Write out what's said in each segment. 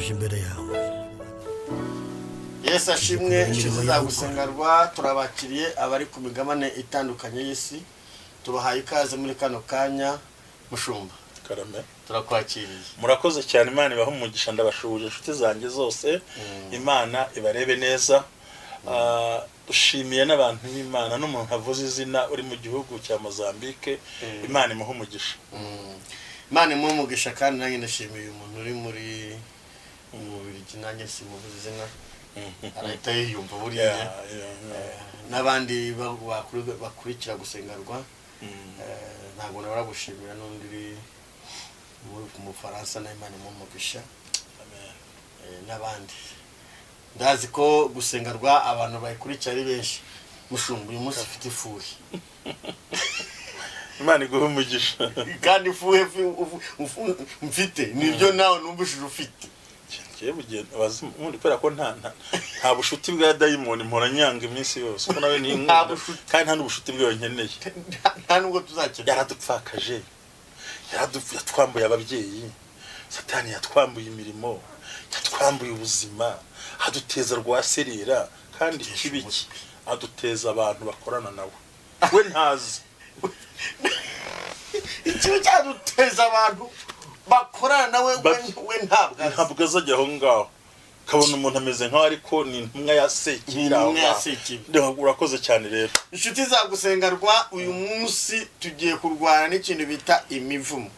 Tuje imbere yawe. Yesu ashimwe. Imirimo Inshuti yawe. za Gusengerwa, turabakiriye. Abari ku migabane itandukanye y'isi, tubahaye ikaze muri kano kanya. Mushumba, Karame. turakwakiriye. Murakoze cyane, Imana ibahe umugisha. Ndabashuhuje, inshuti zanjye zose, Imana ibarebe neza. Dushimiye n'abantu b'Imana, n'umuntu avuze izina uri mu gihugu cya Mozambique, Imana imuhe umugisha. Imana imuhe umugisha. Kandi nanjye ndashimiye umuntu uri mu Bubiligi, nanjye simuvuze izina, arahita yiyumva buriya. Yeah. N'abandi bakurikira Gusengerwa, ntabwo nabura gushimira n'undi uri mu Bufaransa, na Imana imuhe umugisha. Amen. N'abandi ndazi ko Gusengerwa abantu bayikurikira ari benshi. Mushumba, uyu munsi ufite ifuhe. Imana iguhe umugisha. Kandi ifuhe mfite nibyo nawe numvishije ufite. Ngiye bugenda abazimu, ubundi kubera ko nta bushuti bwa dayimoni, mpora nyanga iminsi yose ko nawe Nta ntinkunda bushuti. kandi nta n'ubushuti bwawe nkeneye. Nta nubwo tuzakenera. Yaradupfakaje, yatwambuye ababyeyi, Satani yatwambuye imirimo, yatwambuye ubuzima, aduteza rwaserera, kandi Adutesha ikibi cye umutwe. aduteza abantu bakorana nawe, we ntazi. Ikibi cyaduteza abantu bakorana nawe, we ntabwo azi. Ntabwo azajya aho ngaho, ukabona umuntu ameze nkaho, ariko ni intumwa ya Sekibi iri aho Intumwa ya ngaho. Sekibi. Urakoze cyane rero. Inshuti za Gusengerwa, uyu munsi tugiye kurwana n'ikintu bita imivumo.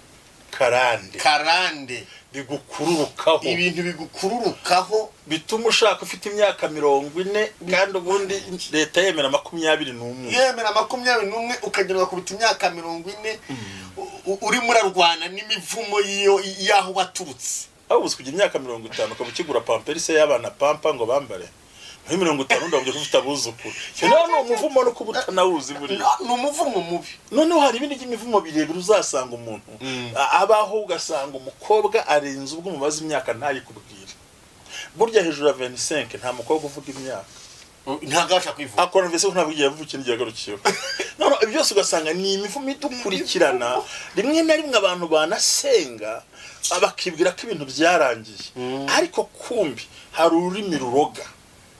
Karande. Karande. Bigukururukaho. Ibintu bigukururukaho. Bituma ushaka ufite imyaka 40, kandi ubundi leta yemera 21. Yemera 21, ukagenda ugakubita imyaka 40 urimo urarwana n'imivumo y'iyo y'aho waturutse. Aho ubuze kugira imyaka 50 ukaba ukigura Pampers y'abana, Pampers ngo bambare, muri 50 ndavuga ko ufite abuzukuru. Noneho ni umuvumo no kuba utanawuzi buriya. No, ni umuvumo mubi. Noneho hari ibindi by'imivumo birebire uzasanga umuntu abaho, ugasanga umukobwa arenze ubwo umubaza imyaka ntayikubwire. Burya hejuru ya 25 nta mukobwa uvuga imyaka. Ntabwo abasha kwivuga. Akora mbese ko ntabwo igihe yavukiye n'igihe yagarukiyeho. None ibyo byose ugasanga ni imivumo idukurikirana. Rimwe na rimwe abantu banasenga bakibwira ko ibintu byarangiye, ariko kumbi hari ururimi ruroga,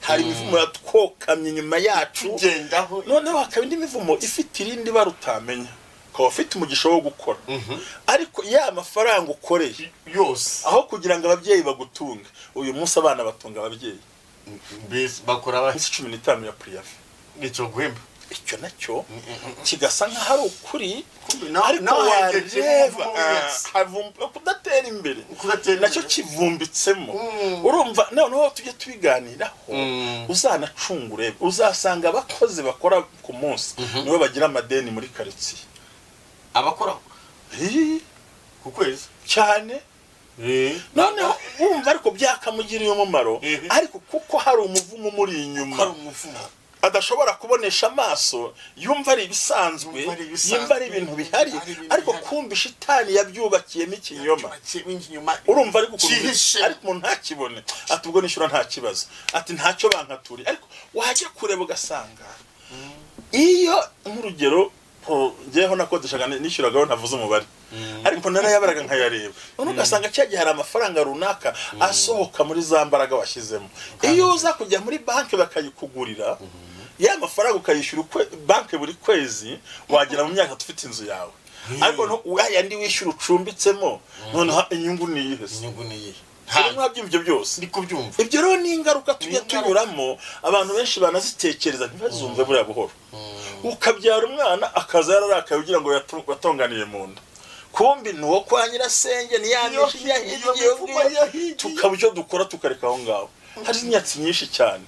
hari imivumo yatwokamye inyuma yacu. Tugendaho. Noneho hakaba indi mivumo ifite irindi bara utamenya, ukaba ufite umugisha wo gukora, ariko ya mafaranga ukoreye yose, aho kugira ngo ababyeyi bagutunge, uyu munsi abana batunga ababyeyi. Mbese bakora Iminsi 15 ya préavis. Nicyo guhemba. Icyo nacyo kigasa nk'aho ari ukuri, ariko nawe hegekeye wareba umuvumo w'inyatsi. kudatera imbere Kudatera nacyo imbere. kivumbitsemo. Urumva, noneho tujye tubiganiraho. Uzanacunga urebe, uzasanga abakozi bakora ku munsi nibo bagira amadeni muri karitsiye. Abakora Hii, ku kwezi. Cyane. Noneho wumva ariko byakamugiriye umumaro, ariko kuko hari umuvumo umuri inyuma Hari umuvumo adashobora kubonesha amaso, yumva ari ibisanzwe, Yumva ari ibisanzwe. yumva ari ibintu bihari, Ari ibintu ariko bihari. kumva shitani yabyubakiyemo ikinyoma. Inyuma. Urumva, ariko ukuntu Cyihishe. ariko umuntu ntakibone, ati ubwo nishyura nta kibazo, ati ntacyo bankaturiye, ariko wajya kureba ugasanga iyo nk'urugero ngeweho nakodeshaga, nishyuragaho, ntavuze umubare, ariko narayabaraga nkayareba, none ugasanga cya gihe hari amafaranga runaka asohoka muri za mbaraga washyizemo. Iyo uza kujya muri banki bakayikugurira, ya mafaranga ukayishyura banki buri kwezi, wagera mu myaka ufite inzu yawe. Ariko yandi wishyura ucumbitsemo, noneho inyungu ni iyihe se? Inyungu ni iyihe? Ntabwo mwabyumva ibyo byose? Ndi kubyumva. Ibyo rero ni ingaruka tujya Ni ingaruka. tunyuramo. Abantu benshi banazitekereza ntibazumve buriya buhoro. Ukabyara umwana akaza yararakaye, ugira ngo yatonganiye mu nda, kumbi ni uwo kwa nyirasenge, ni ya mishinya Iyo hirya iyo mivumo ngiyo. yahigiye. Tukaba icyo dukora tukareka aho ngaho. Hari inyatsi nyinshi cyane.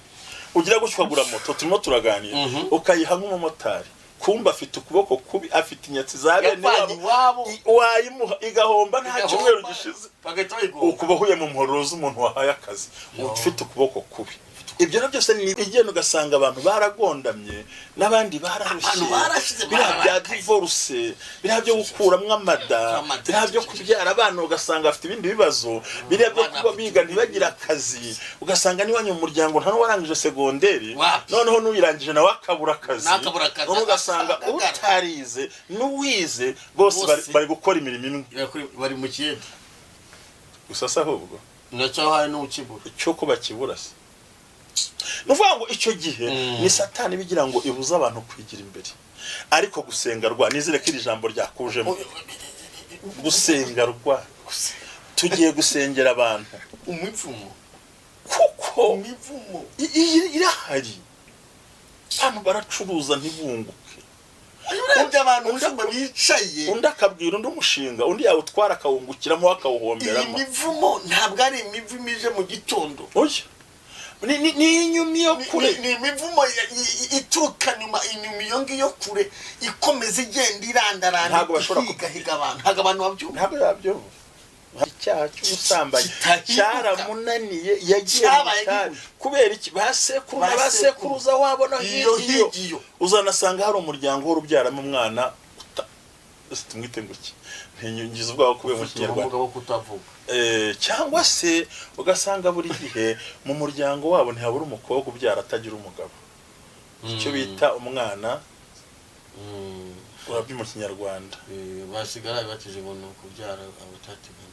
Ugira gutyo ukagura moto, turimo turaganira, ukayiha nk'umumotari, kumba afite ukuboko kubi, afite inyatsi za bene Yavanye wabo. iwabo. Wayimuha igahomba nta cyumweru gishize. Bagahita bayigomba. Ukuba uhuye mu muhororo z'umuntu wahaye akazi ufite ukuboko kubi. Ibyo na byose ni igenda, ugasanga abantu baragondamye n'abandi bararushye. Abantu barashize, Biriya bya bararakaye. divorce, biriya byo gukuramo amada, Amada. biriya byo kubyara abana ugasanga bafite ibindi bibazo, biriya byo Abana kuba bafite biga ibindi ntibagire akazi, ugasanga n'iwanyu mu muryango nta n'uwarangije segonderi, Wapi. noneho n'uyirangije nawe akabura akazi. Nawe akabura akazi, Noneho ugasanga akagara. utarize n'uwize bose Bose. bari gukora imirimo imwe. Bari mu kiyede. Gusa se ahubwo Nacyo hari n'ukibura. Cy'uko bakibura se, ni ukuvuga ngo icyo gihe ni Satani bigira ngo ibuze abantu kwigira imbere. Ariko gusenga rwa, nizere ko iri jambo ryakujemo. Gusenga rwa, tugiye gusengera abantu Umuvumo. kuko Imivumo. Iyi irahari, abantu baracuruza ntibunguke. Urebye abantu usanga bicaye. Undi akabwira undi umushinga, undi yawutwara akawungukiramo, Iyi akawuhomberamo. mivumo ntabwo ari imivumo ije mu gitondo. Oya, ni inyuma iyo kure. Ni imivumo ituruka nyuma, inyuma iyo ngiyo kure, ikomeza igenda irandaranda, Ntabwo bashobora ihigahiga abantu. Ntabwo abantu babyumva. Ntabwo yabyumva. Icyaha cy'ubusambanyi Kitahinduka. cyaramunaniye, yagiye mu Cyabaye itabi. nk'ibuye. Kubera iki? Ba sekuru na ba Ba sekuru. sekuruza wabo no Iyo hirya iyo. hirya iyo. Uzanasanga hari umuryango uhora ubyaramo umwana ese tumwite ngo iki? Ntinyungiza ubwabo kubera mu Ufite Kinyarwanda. ubumuga bwo kutavuga. Cyangwa se ugasanga buri gihe mu muryango wabo ntihabura umukobwa ubyara atagira umugabo, icyo bita umwana urabye mu Kinyarwanda. Basigara batije ngo ni ukubyara abatateganyije.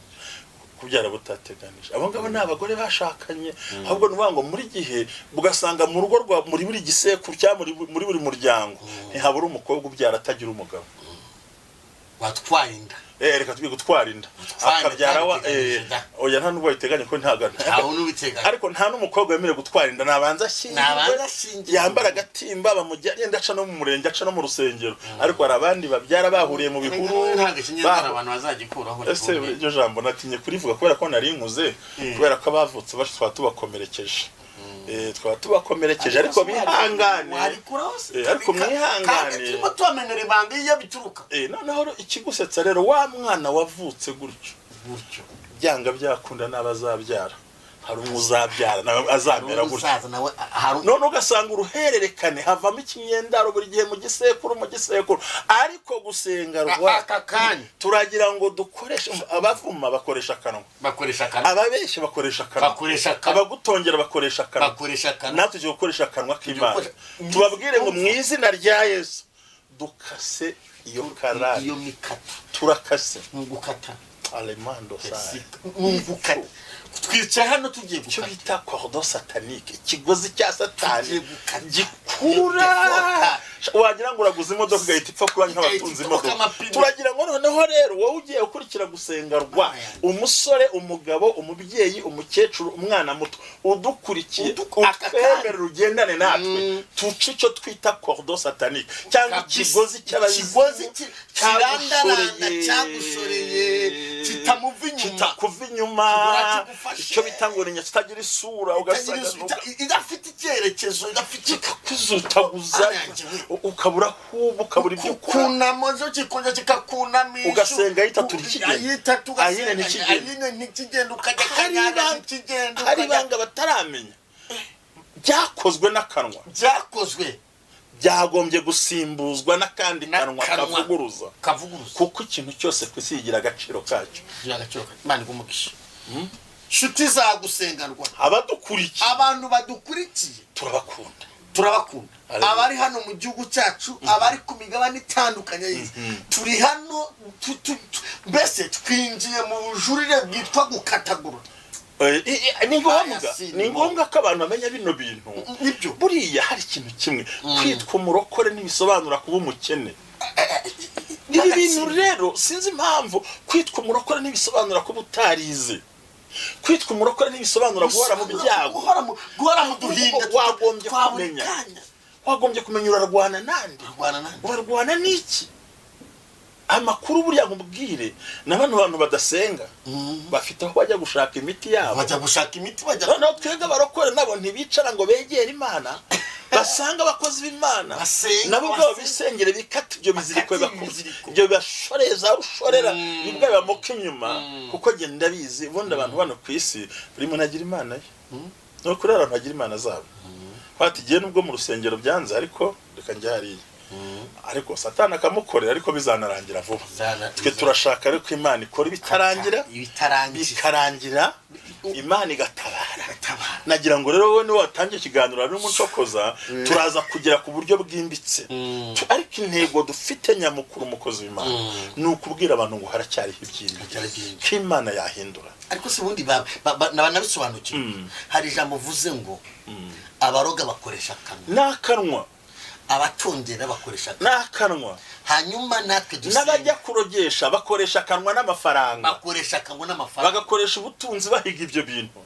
Kubyara butateganije, abo ngabo ni abagore bashakanye. Ahubwo ni ukuvuga ngo muri gihe ugasanga mu rugo rwa muri buri gisekuru cyangwa muri buri muryango ntihabura umukobwa ubyara atagira umugabo. Watwaye inda. Reka tujye gutwara inda. Gutwara inda Akabyara wa utabiteganyije da. Oya, nta nubwo biteganya ko ntago Ntawe n'ubiteganya. Ariko nta n'umukobwa wemerewe gutwara inda, nabanza ashyingirwe. Nabanza ashyingirwe. Yambara agatimba, bamujyanye, yenda aca no mu murenge, aca no mu rusengero. Ariko hari abandi babyara bahuriye mu bihuru. Ntabwo ikinyarwanda abantu bazagikuraho. Ese iryo jambo natinye kurivuga kubera ko nari nkuze, kubera ko abavutse bacu twaba tubakomerekeje. Twaba tubakomerekeje, ariko bihangane. Warikuraho se? Ariko mwihangane. Kandi turimo tubamenera ibanga iyo bituruka. Noneho rero ikigusetsa rero, wa mwana wavutse gutyo, gutyo, byanga byakunda n'abazabyara, hari umwe uzabyara nawe azamera gutyo. Umusaza nawe hari. None ugasanga uruhererekane havamo ikinyendaro buri gihe mu gisekuru, mu gisekuru. Ariko gusenga rwa, Aka kanya turagira ngo dukoreshe. Abavuma bakoresha akanwa, bakoresha akanwa, ababeshya bakoresha akanwa, bakoresha akanwa, abagutongera bakoresha akanwa. Bakoresha akanwa. Natwe tugiye gukoresha akanwa k'Imana, Tugiye tubabwire ngo mu izina rya Yesu dukase iyo karani. Iyo mikata. Turakase. Ni ugukata. Alemando sai. Ni ugukata. Twicaye hano tugiye Icyo gukata. bita cordon satanique, ikigozi cya Satani Tugiye gukata. gikurura, wagira ngo uraguze imodoka igahita ipfa kuba nk'abatunze Igahita imodoka. amapine. Turagira ngo noneho rero wowe ugiye gukurikira gusenga rwa, umusore, umugabo, umubyeyi, umukecuru, umwana muto udukurikiye, Aka kanya. utwemerere ugendane natwe, tuce icyo twita cordon satanique cyangwa ikigozi cy'abazimu. Ikigozi kirandaranda, Cyagushoreye. cyagushoreye, kitamuva inyuma. Kitakuva inyuma. Kigora kigufashe. Icyo bita ngo ni kitagira isura, ugasanga Idafite icyerekezo, idafite kikakuzutaguza, Aranjye we. ukabura aho uba, ukabura ibyo ukora. Kunamo zo kikongera kikakunamisha. Ugasenga ayitatu ntikigende. Ayitatu Ayine ugasenga ntikigende. ayine ntikigende, ukajya Hari kanyara ibanga ntikigende, hari ukajya ibanga bataramenya byakozwe n'akanwa. Byakozwe. Byagombye gusimbuzwa n'akandi kanwa N'akanwa. kavuguruza. Kavuguruza. Kuko ikintu cyose ku isi kigira agaciro kacyo. Gira agaciro kacyo. Imana iguhe umugisha, nshuti zagusenganwa. Abadukurikiye, abantu badukurikiye, turabakunda. Turabakunda. Haleluya. Abari hano mu gihugu cyacu, abari ku migabane itandukanye y'isi, turi hano mbese twinjiye mu bujurire bwitwa gukatagura. Ni ngombwa. Aya si Ni ngombwa ko abantu bamenya bino bintu. Nibyo. Buriya hari ikintu kimwe, kwitwa umurokore ntibisobanura kuba umukene. Ibi bintu rero sinzi impamvu. Kwitwa umurokore ntibisobanura kuba utarize. Kwitwa umurokore ntibisobanura guhora mu byago. Guhora mu duhinda Wagombye twa buri kumenya. kanya. Wagombye kumenya urarwana nande. Urarwana nande. Urarwana n'iki? Amakuru buriya nkubwire, na bano bantu badasenga bafite aho bajya gushaka imiti yabo. Bajya gushaka imiti, bajya Noneho twebwe abarokore nabo ntibicara ngo begere Imana, basanga abakozi b'Imana Basenga, nabo ubwabo basenga. bisengere, bikata ibyo biziriko, Bakata ibiziriko. ibyo bibashoreye za rushorera bibwa bibamuka inyuma. Kuko njye ndabizi, ubundi abantu bano ku isi buri muntu agira Imana ye. Ni ukuri hari abantu bagira imana zabo, bati igihe nubwo mu rusengero byanze, ariko reka njye hariya. Ariko Satani akamukorera, ariko bizanarangira vuba. Twe turashaka ariko Imana ikora ibitarangira. Ibitarangira. Bikarangira, Imana igatabara. Igatabara. Nagira ngo rero wowe niwe watangiye ikiganiro hari n'umucokoza, turaza kugera ku buryo bwimbitse. Ariko intego dufite nyamukuru, umukozi w'Imana, ni ukubwira abantu ngo haracyariho ibyiringiro, Haracyari ibyiringiro. ko Imana yahindura. Ariko se ubundi nabisobanukiwe, hari ijambo uvuze ngo abaroga bakoresha akanwa, N'akanwa. Abatongera bakoresha akanwa, N'akanwa. Hanyuma natwe dusenga, N'abajya kurogesha bakoresha akanwa n'amafaranga. Bakoresha akanwa n'amafaranga. Bagakoresha ubutunzi bahiga ibyo bintu.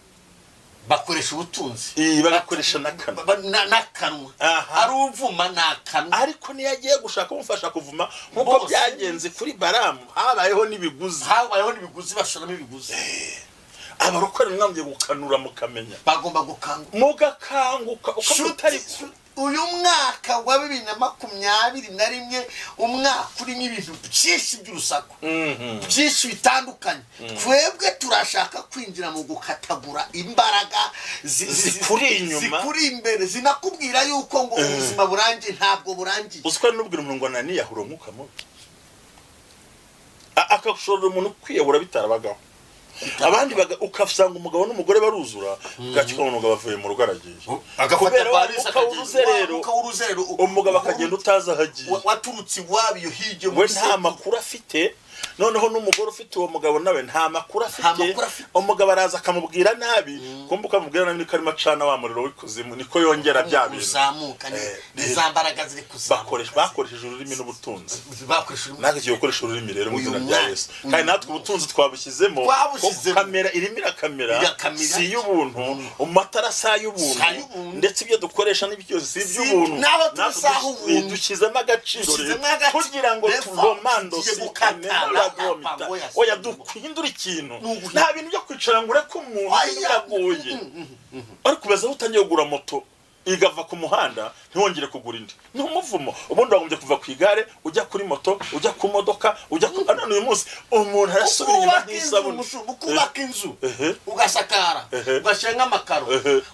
Bakoresha ubutunzi. Bagakoresha n'akanwa. N'akanwa. Aha. Ari uvuma ni akanwa. Ariko niyo agiye gushaka umufasha kuvuma, nk'uko Bose. byagenze kuri Baramu, habayeho n'ibiguzi. Habayeho n'ibiguzi, bashoramo ibiguzi. Abarokore mwambye gukanura mukamenya. Bagomba gukanguka. Mugakanguka uko mutari. Uyu mwaka wa 2021, umwaka urimo ibintu byinshi by'urusaku, byinshi bitandukanye, twebwe turashaka kwinjira mu gukatagura imbaraga Zikuri inyuma. zikuri imbere, zinakubwira yuko ngo ubuzima burangiye. Ntabwo burangiye. Uzi ko hari n'ubwira umuntu ngo naniyahura umwuka mubi, akashorera umuntu kwiyahura bitarabagaho. Abandi ukasanga umugabo n'umugore baruzura, bwacyo ukabona umugabo avuye mu rugo aragiye kubera wa mwuka w'uruzerero. Mwuka w'uruzerero. Umugabo akagenda utazi aho agiye. Waturutse iwabo iyo hirya. We nta makuru afite. Noneho n'umugore ufite uwo mugabo nawe nta makuru afite. Makuru afite. Umugabo araza akamubwira nabi, kumva ukamubwira nabi niko arimo acana wa muriro w'ikuzimu, niko yongera bya bintu. Uzamuka ni za mbaraga ziri kuzamuka. Bakoresheje ururimi n'ubutunzi. Bakoresha ururimi. Natwe tugiye gukoresha ururimi rero mu Uyu izina rya Yesu. uyu Kandi natwe ubutunzi twabushyizemo. Twabushyizemo. Kuko kamera irimo irakamera. Irakamera. Si iy'ubuntu, amatara si ay'ubuntu. Si ay'ubuntu. Ndetse ibyo dukoresha n'ibyo byose si iby'ubuntu. Naho turi Natwe si ah'ubuntu. dushyizemo agaciro rero Dushyizemo agaciro. kugira ngo Therefore, tuvomando tugiye si gukata. oya, duhindure ikintu. Ni uguhindura. Nta bintu byo kwicara ngo ureke umuntu. Oya. Biragoye, ariko ubaza aho utangiye kugura moto igava ku muhanda ntiwongere kugura indi, ni umuvumo. Ubundi wagombye kuva ku igare ujya kuri moto, ujya ku modoka, ujya ku none uyu munsi umuntu arasubira inyuma Ukubaka inzu, nk'isabune. umushumba, ukubaka inzu, ugasakara, ugashyira nk'amakaro,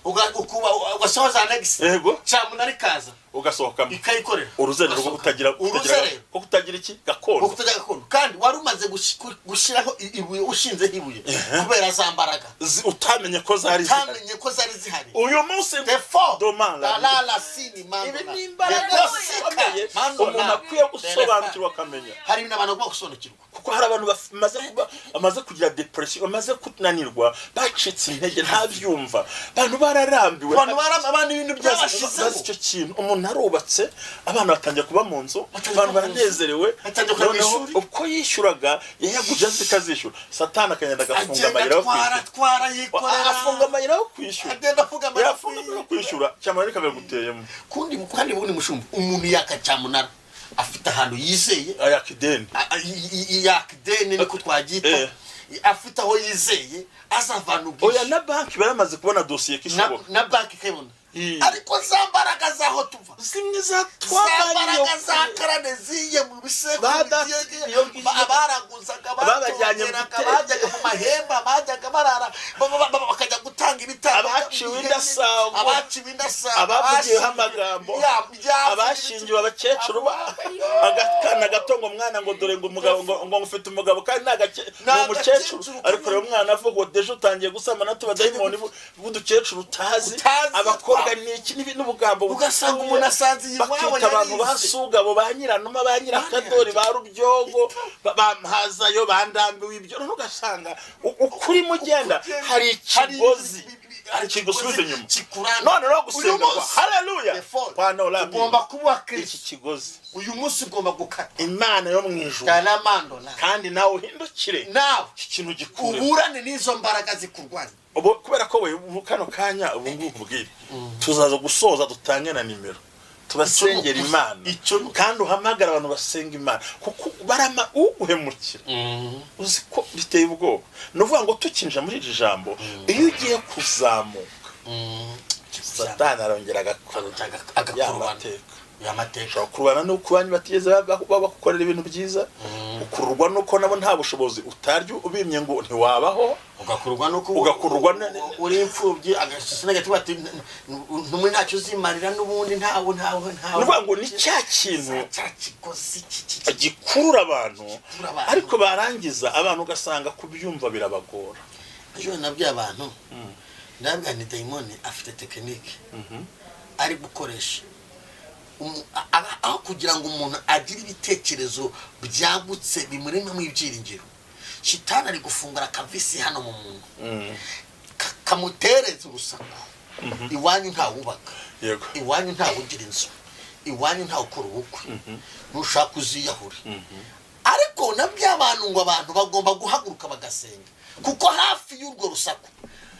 ugashyiraho za annexe, cyamunara ikaza, Ugasohokamo. ikayikorera. Uruzerero rwo Ugasohoka. kutagira Uruzerero rwo kutagira iki gakondo. Rwo kutagira gakondo, kandi wari umaze gushyiraho ibuye, ushinzeho ibuye kubera za mbaraga Utamenye ko zari zihari. Utamenye ko zari zihari. Uyu munsi Therefore, Domanda. la la sini mando Ibi la. ni imbaraga Dekosika, zikomeye mando umuntu la. akwiye gusobanukirwa akamenya. Hari ibintu abantu bagomba gusobanukirwa. Kuko hari abantu bamaze kuba, bamaze kugira depression, bamaze kunanirwa, bacitse intege, ntabyumva, abantu bararambiwe. Abantu abantu ibintu Bazi byabashizeho. icyo kintu, umuntu arubatse, abana batangiye kuba mu nzu, Batangiye abantu kuba mu nzu. baranezerewe. Batangiye kujya mu Noneho ishuri. uko yishyuraga yayaguje azi ko azishyura, Satani akagenda agafunga Agenda amayira yo atwara kwishyura. Atwara yikorera. Afunga amayira yo kwishyura. Agenda afunga amayira. Yafunga amayira yo kwishyura, cyamara bikabiguteyemo. Kundi kandi ubundi mushumba, umuntu yaka cyamunara afite ahantu yizeye. Ayaka ideni. Yaka ideni, niko twabyita. Afite aho yizeye azavana Oya, ubwishyu. na banki baramaze kubona dosiye ko ishoboka. Na banki ikayibona. Ariko za mbaraga zaho tuva, Zimwe za zatwabanye, mbaraga za karane ziye mu bisekuru, Ba data, iyo ngiyo. Abaraguzaga, Babajyanye mu batongeraga, gitero. bajyaga mu mahemba, bajyaga barara, bakajya gutanga ibitambo. Abaciwe indasago. Abaciwe indasago. Abavugiweho amagambo, abashingiwe abakecuru, agakana gato ngo mwana, ngo dore ngo umugabo, ngo ufite umugabo kandi Ni ni umukecuru. agakecuru. Ariko rero umwana avuga ngo deje utangiye gusama natubadayimoni b'udukecuru utazi, Utazi. abakobwa n'iki n'ubugambo Ugasanga bupfuye. umuntu asanze iyi iwabo Bakita abantu yarize. basugabo, ba nyiranuma, ba nyirakadori, ba rubyogo, ba mpazayo, bandambiwe ibyo. None ugasanga ukuri mugenda hari ikigozi Hari kigusubiza inyuma. Kikuranga. None rero Uyu gusenga kwa munsi, haleluya Therefore, kwa nola ugomba kuba iki Kristo. kigozi. Uyu munsi ugomba gukata. Imana yo mu ijuru. Karamandola. Kandi nawe uhindukire, Nawe iki kintu gikure, uburane n'izo mbaraga zikurwanya. Ubu kubera ko we ubu kano kanya, ubu ngubu nkubwire, tuzaza gusoza dutange na nimero tubasengera Imana. Icyo ni Kandi uhamagara abantu basenga Imana, kuko barama uguhemukira, uzi ko biteye ubwoba. Ni ukuvuga ngo tukinjira muri iri jambo, iyo ugiye kuzamuka, Satani arongera agakora ya Agakurubana. mateka. Yamateka. Ushobora kurwana n'uko banyu batigeze bagukorera ibintu byiza, ukururwa n'uko nabo nta bushobozi, utarya ubimye ngo ntiwabaho. Ugakururwa nuko Ugakururwa uri imfubyi, agashisina gatuba ati ntumwe ntacyo uzimarira n'ubundi, ntawe ntawe ntawe. Ni ukuvuga ngo ni cya kintu Cya kigozi gikurura abantu. Gikurura abantu. Ariko barangiza abantu ugasanga kubyumva birabagora. Ejo nabwiye abantu Ndabwira ni dayimoni afite technique ari gukoresha. Aho kugira ngo umuntu agire ibitekerezo byagutse bimuremamo ibyiringiro, shitani ari gufungura akavisi hano mu muntu kamutereza urusaku: iwanyu ntawubaka, iwanyu ntawe ugira inzu, iwanyu ntawe ukora ubukwe, nushaka uziyahure. Ariko nabyo abantu, ngo abantu bagomba guhaguruka bagasenga, kuko hafi y'urwo rusaku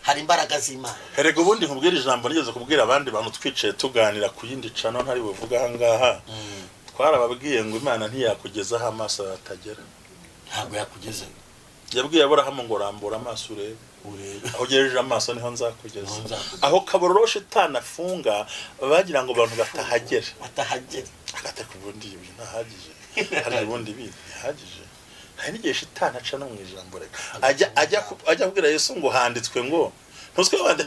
hari imbaraga z'Imana. Erega ubundi nkubwira ijambo nigeze kubwira abandi bantu twicaye tuganira ku yindi channel ntari buvuge aha ngaha. Twarababwiye ngo Imana ntiyakugezaho amaso atagera. Ntabwo yakugezeyo. Yabwiye Aburahamu ngo: "Rambura amaso urebe, urebe aho ugejeje amaso niho nzakugeza." Niho nzakugeza. Aho kabororo shitani afunga bagira ngo abantu batahagera. Batahagera. Agateka ubundi ibi ntahagije, hari ubundi ibi ntihagije. Hari n'igihe shitani aca no mu ijambo. Reka ajya kubwira Yesu ngo handitswe ngo ntuzwe wande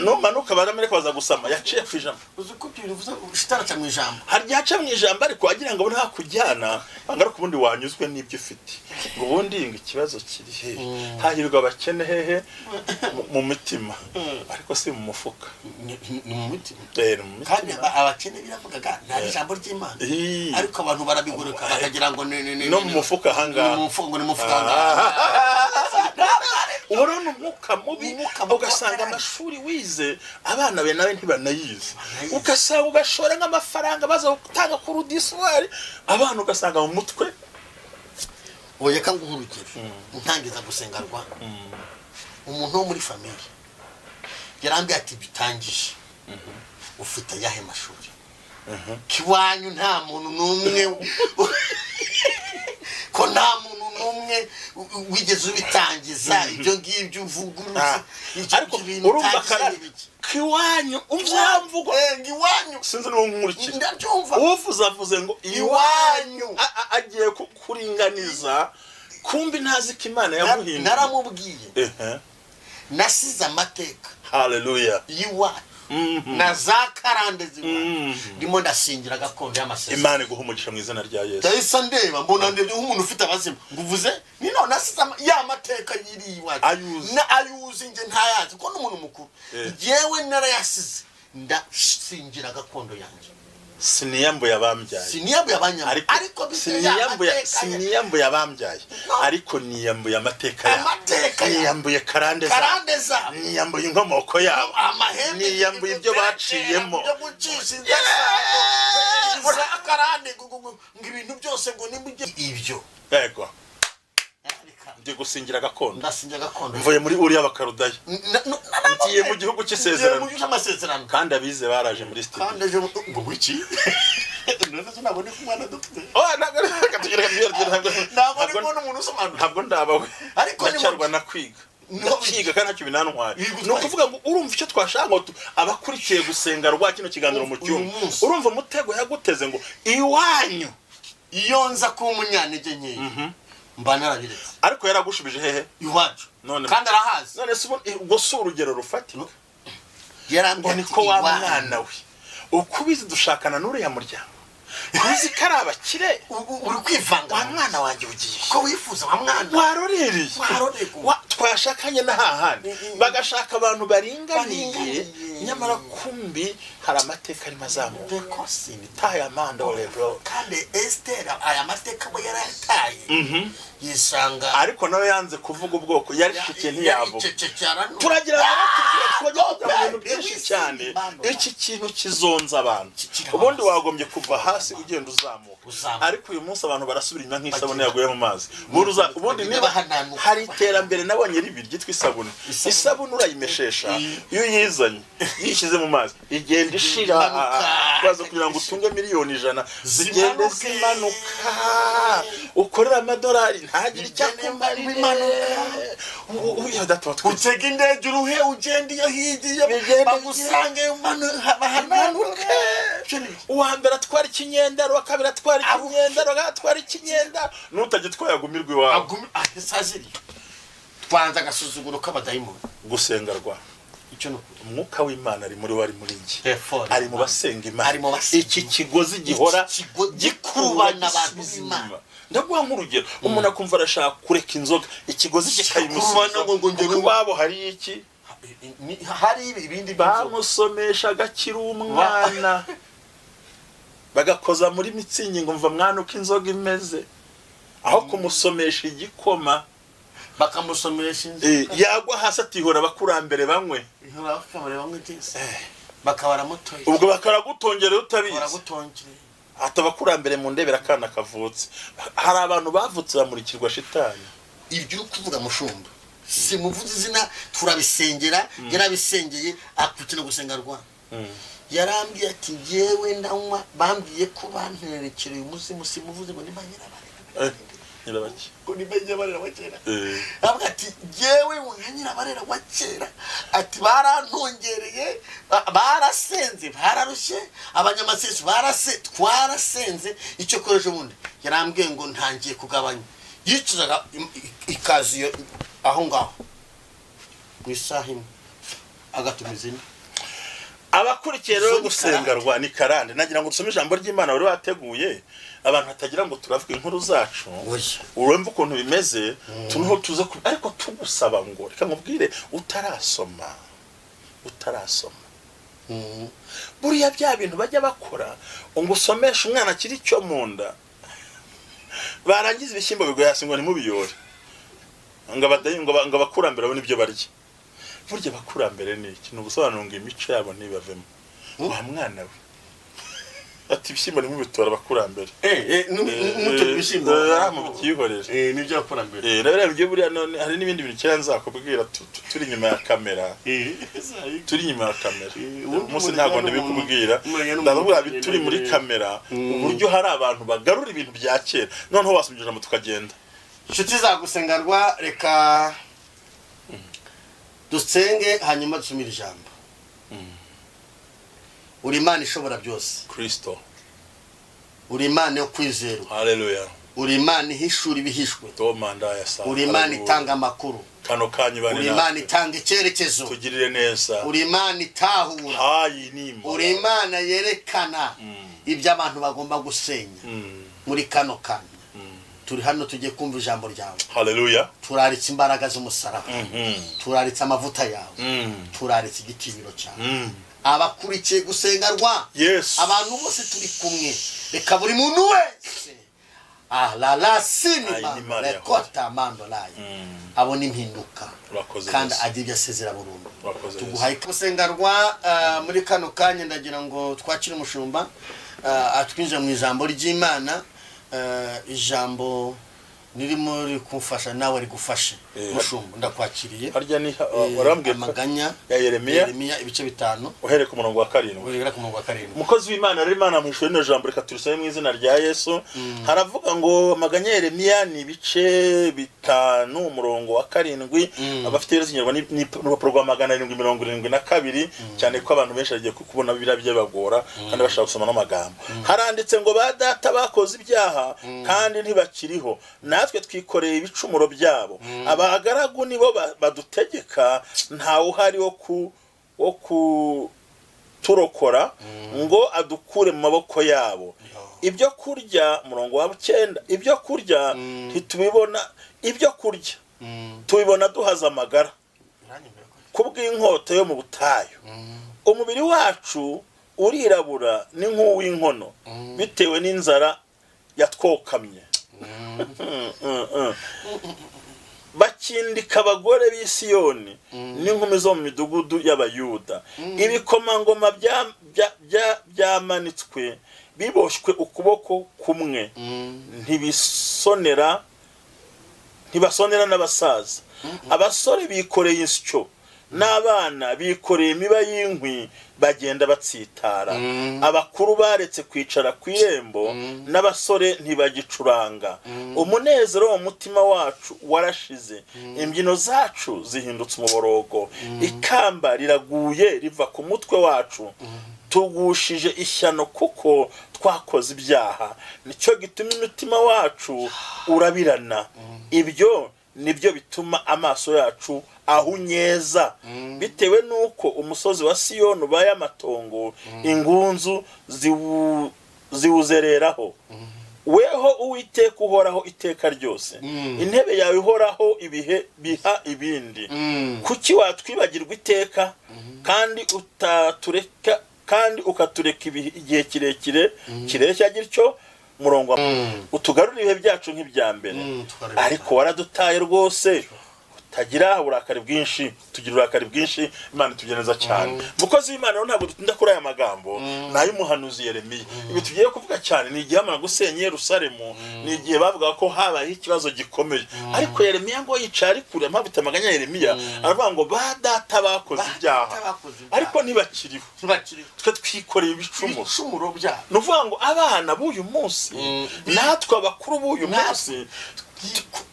numanuka baramereka baza gusama. Yaciye ku ijambo. Uzi ko ibyo bivuze shitani aca mu ijambo. Hari igihe aca mu ijambo, ariko agira ngo nta kujyana bangaruka ubundi wanyuzwe n'ibyo ufite, ngo ubundi ngo ikibazo kiri hehe? Hahirwa abakene hehe? Mu mitima, ariko si mu mufuka. Ni mu mitima. Eh, ni mu Kandi mitima. Abakene biravugaga nta ijambo ry'Imana, Ii. ariko abantu barabigurika bakagira ngo ni No mu mufuka ahangaha. Ni mu mufuka, ngo ni mu mufuka ahangaha. Urabona umwuka mubi. Umwuka mubi Ugasanga w'akarande. amashuri wize abana be nawe ntibanayize. Banayize. Ugasanga ugashora nk'amafaranga baza gutanga ku rudiswari abana, ugasanga mu mutwe. Oya, ka nguhe urugero. Ntangiza gusenga rwa umuntu wo muri famille yarambwiye ati: "Bitangije ufite ayahe mashuri kiwanyu? Nta muntu n'umwe, ko nta muntu n'umwe wigeze ubitangiza ibyo ngibyo uvugurutse." Ariko urumva karande kiwanyu umvyamvugo. Ngo iwanyu. Sinzi n'uwo nkurikira. Ndabyumva. Uvuze avuze ngo iwanyu. Agiye kukuringaniza, kumbi ntazi ko Imana yaguhinduye. Naramubwiye, nasize amateka Haleluya. y'iwacu na za karande z'iwacu, ndimo ndasingira gakondo y'amasezerano. Imana iguha umugisha mu izina rya Yesu. Ndahise ndeba, mbona ndebye nk'umuntu ufite abazimu, ngo uvuze ni none nasize ya mateka yiri iwacu. Ayuzi. Na ayuzi, njye ntayazi kuko n'umuntu mukuru. Njyewe narayasize, ndasingira gakondo yanjye. Siniyambuye abambyaye. Siniyambuye abanyama, ariko ariko bise ya siniyambuye mateka siniyambuye abambyaye, No. ariko niyambuye amateka yabo. Amateka yabo. Niyambuye karande zabo. Karande zabo. Niyambuye inkomoko yabo. Amahembe. Niyambuye ibyo baciyemo. Byo gucisha indasago za karande, ngo ibintu byose ngo nimba ibyo. Yego, ndi gusingira gakondo. Ndasingira gakondo. Mvuye muri uriya bakarudaya, ngiye mu gihugu cy'isezerano. Ngiye mu gihugu cy'amasezerano. Kandi abize baraje muri studio. Kandi ejo ngo wiki none se ntabwo ndi kumwe na dogiteri? Oh, ntabwo, reka tugere, ntabwo Ntabwo ndi kubona umuntu usobanura. Ntabwo ndabawe. Ariko ni Ndacyarwa na kwiga. Ndakiga kandi ntacyo binantwaye. Bigutwaye. Ni ukuvuga ngo urumva icyo twashaka ngo abakurikiye gusenga rwa kino kiganiro mu Uyu cyumba, munsi. urumva umutego yaguteze ngo iwanyu. Iyo nza kuba umunyantege nkeya mba narabiretse. Ariko yaragushubije hehe? Iwacu. None Kandi arahazi. None se ubwo si urugero rufatika ngo Yarambwiye ati, niko wa "Iwanyu." mwana we, uko ubizi dushakana n'uriya muryango, uzi ko ari abakire. Uri kwivanga. Wa mwana wanjye, ugiye Ko wifuza wa mwana. Warorereye. Warorerwa. Twashakanye na hahandi bagashaka abantu baringaniye. Baringaniye. Nyamara kumbi hari amateka arimo azamuka. Bekosini. Tayamando rero. Kandi Esiteri aya mateka we yarayataye, yisanga. Ariko nawe yanze kuvuga ubwoko, yarishikiye ntiyavuga. Yaricecekera. Turagira ngo tubwire twajya mu bintu Pe, byinshi wisi cyane. impano. Iki kintu kizonza abantu. Kirababaza. Ubundi wagombye kuva hasi ugenda uzamuka, Uzamuka. ariko uyu munsi abantu barasubira inyuma nk'isabune Bagenda. yaguye mu mazi. Ubundi ubundi Bagenda niba bahananuka. hari iterambere nabonye ribi ryitwa isabune. Isabune. Isabune urayimeshesha, iyo uyizanye yishyize mu mazi igenda ishira. Imanuka. Baza kugira ngo utunge miliyoni 100 zigende Zimanuke. zimanuka, ukorere amadolari ntagire icyo Igende akumarira. imanuka. Uriya data wa twese. Utega indege uruhe, ugenda iyo hirya iyo Bigende bagusange bahananuke. Uwa mbere atwara ikinyendaro, uwa kabiri atwara ikinyendaro, uwa gatatu atwara ikinyendaro, n'utagitwaye agumirwa iwawe. Ahise twanze agasuzuguro k'abadayimoni. Gusenga rwa Icyo ni ukuri. Umwuka w'Imana ari muri we, ari muri njye, Therefore, ari mu basenga Imana. Ari mu basenga Iki Imana. kigozi gihora Iki kigo gikurubana abantu gisubiza b'Imana. inyuma. Ndaguha nk'urugero, umuntu akumva arashaka kureka inzoga, ikigozi kikayimusubiza Gikurubana ngo kuko ngere iwabo hari iki? Hari ibindi by'inzoga. Bamusomeshaga akiri umwana, bagakoza muri mitsingi ngo mva mwana uko inzoga imeze, aho kumusomesha igikoma. Bakamusomesha inzoga. Yagwa hasi atihora abakurambere banywe. Bakabara bamwe byose, bakaba baramutoye. Ubwo bakaragutongera utabizi. Baragutongera. Ati abakurambere mu ndebera akana kavutse. Hari abantu bavutse bamurikirwa shitani. Ibyo uri kuvuga, mushumba, si muvuze izina, turabisengera. Yarabisengeye akukina gusenga rwa yarambwiye ati njyewe ndanywa, bambwiye ko banterekereye umuzimu, simuvuze ngo nimba nyirabarera. Nyirabaki. Ngo nimba nyirabarera wa kera. Aravuga ati njyewe nka nyirabarera wa kera, ati barantongereye, barasenze, bararushye abanyamasengesho, barase twarasenze. Icyo koresha ubundi yarambwiye ngo ntangiye kugabanya, yicuzaga ikaziyo aho ngaho mu isaha imwe agatumiza indi. Abakurikiye rero Izo ni gusenga karande. Rwa ni karande. Nagira ngo dusome ijambo ry'Imana wari wateguye, abantu batagira ngo turavuga inkuru zacu. Oya. Urumva ukuntu bimeze, turiho tuze ariko tugusaba ngo reka nkubwire, utarasoma buriya bya bintu bajya bakora ngo usomeshe umwana akiri icyo mu nda, barangiza ibishyimbo biguye hasi ngo ntimubiyore, ngo ngo abakurambere babone ibyo barya. Burya abakurambere ni iki? Ni ugusobanura ngo imico yabo ntibavemo. Wa mwana we, ati ibishyimbo ntimubitora abakurambere. Mutora ibishyimbo. Mubyihorere. Nibyo abakurambere. Rero ibyo buriya none hari n'ibindi bintu kera nzakubwira turi inyuma ya kamera, turi inyuma ya kamera. Ubundi umunsi umurenge ntabwo n'umuntu- ndabikubwira. Umurenge n'umuntu Ndababwira ugenda turi muri kamera, uburyo hari abantu bagarura ibintu bya kera. Noneho wasubije ijambo tukagenda. Inshuti zagusengarwa, reka dusenge hanyuma dusumire ijambo. Uri Imana ishobora byose. Kristo. Uri Imana yo kwizerwa. Haleluya. Uri Imana ihishura ibihishwe. Tomanda ya sa. Uri Imana itanga amakuru. Kano kanyu bane Uri Imana natwe. itanga icyerekezo. Tugirire neza. Uri Imana itahura. Hayi nimba. Uri Imana yerekana ibyo abantu bagomba gusenya. Muri kano kanya turi hano, tugiye kumva ijambo ryawe. Haleluya. Turaritse imbaraga z'umusaraba, turaritse amavuta yawe, turaritse igitinyiro cyawe. Abakurikiye gusenga rwa, Yesu. abantu bose turi kumwe, reka buri muntu wese alala Ayi, sinima ni Imana yahoze. rekota mandolayi abona impinduka Urakoze, kandi Yesu. agira ibyo asezera burundu. Urakoze, Tuguhaye gusenga rwa. Muri kano kanya ndagira ngo twakire umushumba, atwinjira mu ijambo ry'Imana, ijambo nirimo rikumfasha nawe rigufashe. Mushumba, ndakwakiriye. Harya ni warambwiye Amaganya ya Yeremiya. Yeremiya ibice 5. Uhereye ku murongo wa 7. Uherera ku murongo wa 7. Umukozi w'Imana rero, Imana muhishuye rino jambo, reka turisome mu izina rya Yesu. Haravuga ngo amaganya ya Yeremiya ni ibice 5 umurongo wa 7. Abafite ibibazo Ikinyarwanda ni urupapuro rwa 772, cyane ko abantu benshi bagiye kubona biriya byabagora kandi bashaka gusoma n'amagambo. Haranditse ngo ba data bakoze ibyaha kandi ntibakiriho, natwe twikoreye ibicumuro byabo. Abagaragu nibo badutegeka, ntawe uhari wo kuturokora ngo adukure mu maboko yabo. Ibyo kurya, umurongo wa 9, ibyo kurya ntitubibona, ibyo kurya tubibona duhaza amagara kubw'inkota yo mu butayu. Umubiri wacu urirabura ni nk'uw'inkono bitewe n'inzara yatwokamye. Bakindika abagore b'i Siyoni n'inkumi zo mu midugudu y'Abayuda. Ibikomangoma byamanitswe biboshywe ukuboko kumwe, ntibisonera, ntibasonera n'abasaza. Abasore bikoreye insyo n'abana bikoreye imiba y'inkwi, bagenda batsitara. Abakuru baretse kwicara ku irembo, n'abasore ntibagicuranga. Umunezero wo mu mutima wacu warashize, imbyino zacu zihindutse umuborogo. Ikamba riraguye riva ku mutwe wacu. Tugushije ishyano kuko twakoze ibyaha, nicyo gituma imitima wacu urabirana. Ibyo nibyo bituma amaso yacu ahunyeza, bitewe n'uko umusozi wa Siyoni ubaye amatongo, ingunzu ziwuzereraho. Weho Uwiteka uhoraho iteka ryose, intebe yawe ihoraho ibihe biha ibindi. Kuki watwibagirwa iteka kandi utatureka, kandi ukatureka igihe kirekire kireshya gityo? Murongo utugarurire ibihe byacu nk'ibya mbere. Tukareba. Ariko waradutaye rwose, utagira uburakari bwinshi, tugira uburakari bwinshi. Imana itugeneza cyane. Mukozi w'Imana rero, ntabwo dutinda kuri aya magambo, ni ay'umuhanuzi Yeremiya. Ibi tugiye kuvuga cyane ni igihe bamara gusenya Yerusalemu, ni igihe bavugaga ko habayeho ikibazo gikomeye. Ariko Yeremiya ngo yicaye ari kure, mpamvu itamaganya Yeremiya, aravuga ngo ba data bakoze Ba ibyaha, data bakoze ibyaha. ariko ntibakiriho, Ntibakiriho. Twe twikoreye ibicumuro. Ibicumuro byabo. Ni ukuvuga ngo abana b'uyu munsi, natwe abakuru b'uyu munsi,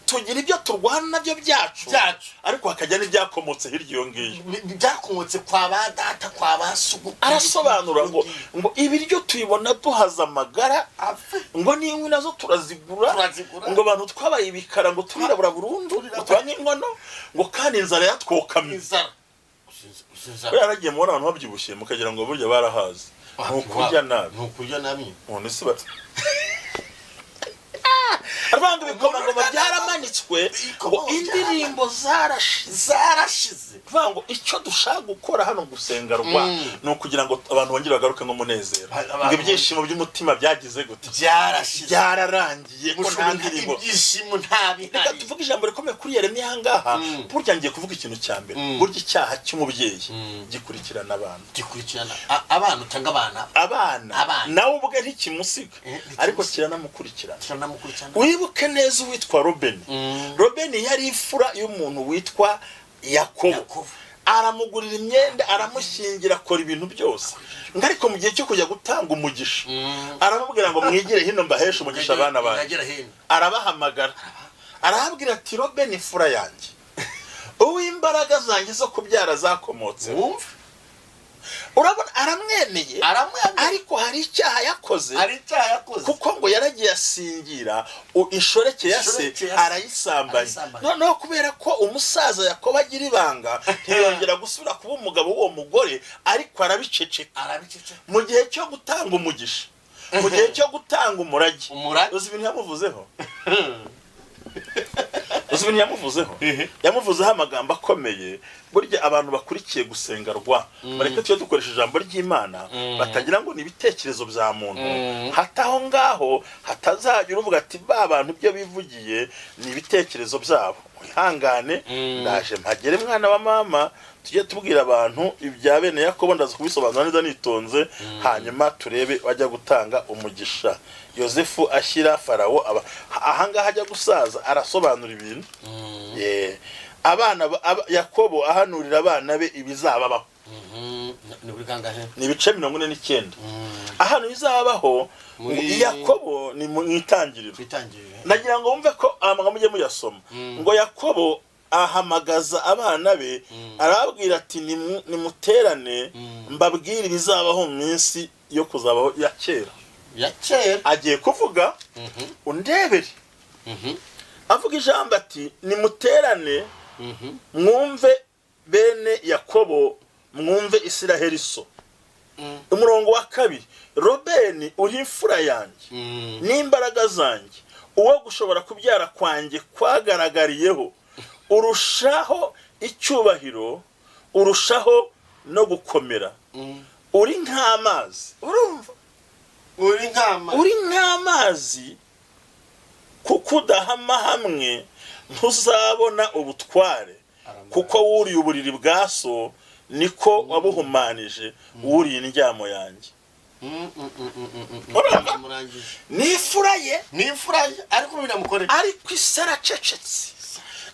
tugira ibyo turwana nabyo byacu, Byacu. ariko hakajya n'ibyakomotse hirya iyo ngiyo. Byakomotse kwa ba data, kwa ba sogokuru. Arasobanura ngo ibiryo tubibona duhaza amagara, Apfe. ngo n'inkwi nazo turazigura, Turazigura. ngo abantu twabaye ibikara, ngo turirabura burundu, ngo tuba nk'inkono, ngo kandi inzara yatwokamye. Inzara. Usinzara. Buriya yaragiye mubona abantu babyibushye mukagira ngo burya barahaze, ni ukurya nabi. Ni ukurya nabi. None se aravuga ngo ibikomangoma byaramanitswe, ngo indirimbo zarashize. Zarashize. Kuvuga ngo icyo dushaka gukora hano gusenga rwa ni ukugira ngo abantu bongere bagaruke nk'umunezero, Abantu ngo ibyishimo by'umutima byagize gute? Byarashize. Byararangiye, ko nta Mushobora ndirimbo. Ibyishimo nta Reka bihari. tuvuge ijambo rikomeye kuri Yeremiya aha ngaha. Burya ngiye kuvuga ikintu cya mbere: burya icyaha cy'umubyeyi gikurikirana abantu. Gikurikirana abana utanga abana. Abana. Abana. Nawe ubwe ntikimusiga, Ntikimusiga. ariko kiranamukurikirana. Kiranamukurikirana. Wibuke neza uwitwa Robeni. Robeni yari imfura y'umuntu witwa Yakobo. Yakobo. Aramugurira imyenda, aramushyingira, akora ibintu byose. Ngo ariko mu gihe cyo kujya gutanga umugisha, aramubwira ngo mwigire hino mbaheshe umugisha abana banjye. Mwegere hino. Arabahamagara, arababwira ati: "Robeni imfura yanjye, uw'imbaraga zanjye zo kubyara zakomotse." Wumve. Urabona aramwemeye. Aramwemeye. Ariko hari icyaha yakoze. Hari icyaha yakoze. Kuko ngo yaragiye asingira inshoreke ya se, Inshoreke ya se. arayisambanya. Arayisambanya. Noneho kubera ko umusaza Yakobo agira ibanga, ntiyongera gusubira kuba umugabo w'uwo mugore, ariko arabiceceka. Arabiceceka. Mu gihe cyo gutanga umugisha, mu gihe cyo gutanga umurage, Umurage. uzi ibintu yamuvuzeho? Uzi ibintu yamuvuzeho? Yamuvuzeho amagambo akomeye. Burya abantu bakurikiye gusenga rwa, bareke tujye dukoresha ijambo ry'Imana, batagira ngo ni ibitekerezo bya muntu. Hata aho ngaho hatazagira uvuga ati ba bantu ibyo bivugiye ni ibitekerezo byabo. Wihangane, ndaje mpagere mwana wa mama. Tujye tubwira abantu ibya bene Yakobo, ndaza kubisobanura neza nitonze, hanyuma turebe bajya gutanga umugisha. Yosefu ashyira Farawo aba ahangaha ajya gusaza, arasobanura ibintu. Abana Yakobo ahanurira abana be ibizababaho. Ni kuri kangahe? Ni ibice 49, ahantu bizabaho. Yakobo ni mu Itangiriro. Twitangirire. Ndagira ngo wumve ko amagambo mujye muyasoma. Ngo Yakobo ahamagaza abana be, arababwira ati: "Nimuterane mbabwire ibizabaho mu minsi yo kuzabaho ya kera." Ya kera. Agiye kuvuga, undebere, avuga ijambo ati: "Nimuterane mwumve bene Yakobo, mwumve Isiraheli so." Umurongo wa 2: "Robeni, uri imfura yanjye n'imbaraga zanjye, uwo gushobora kubyara kwanjye kwagaragariyeho, urushaho icyubahiro, urushaho no gukomera, uri nk'amazi." Urumva? Uri nk'ama "Uri nk'amazi, kuko udahama hamwe, ntuzabona ubutware, kuko wuriye uburiri bwa so, niko wabuhumanije, wuriye indyamo yanjye." Urumva? Murangije. Ni imfura ye. Ni imfura ye, ariko binamukorera. Ariko isi aracecetse,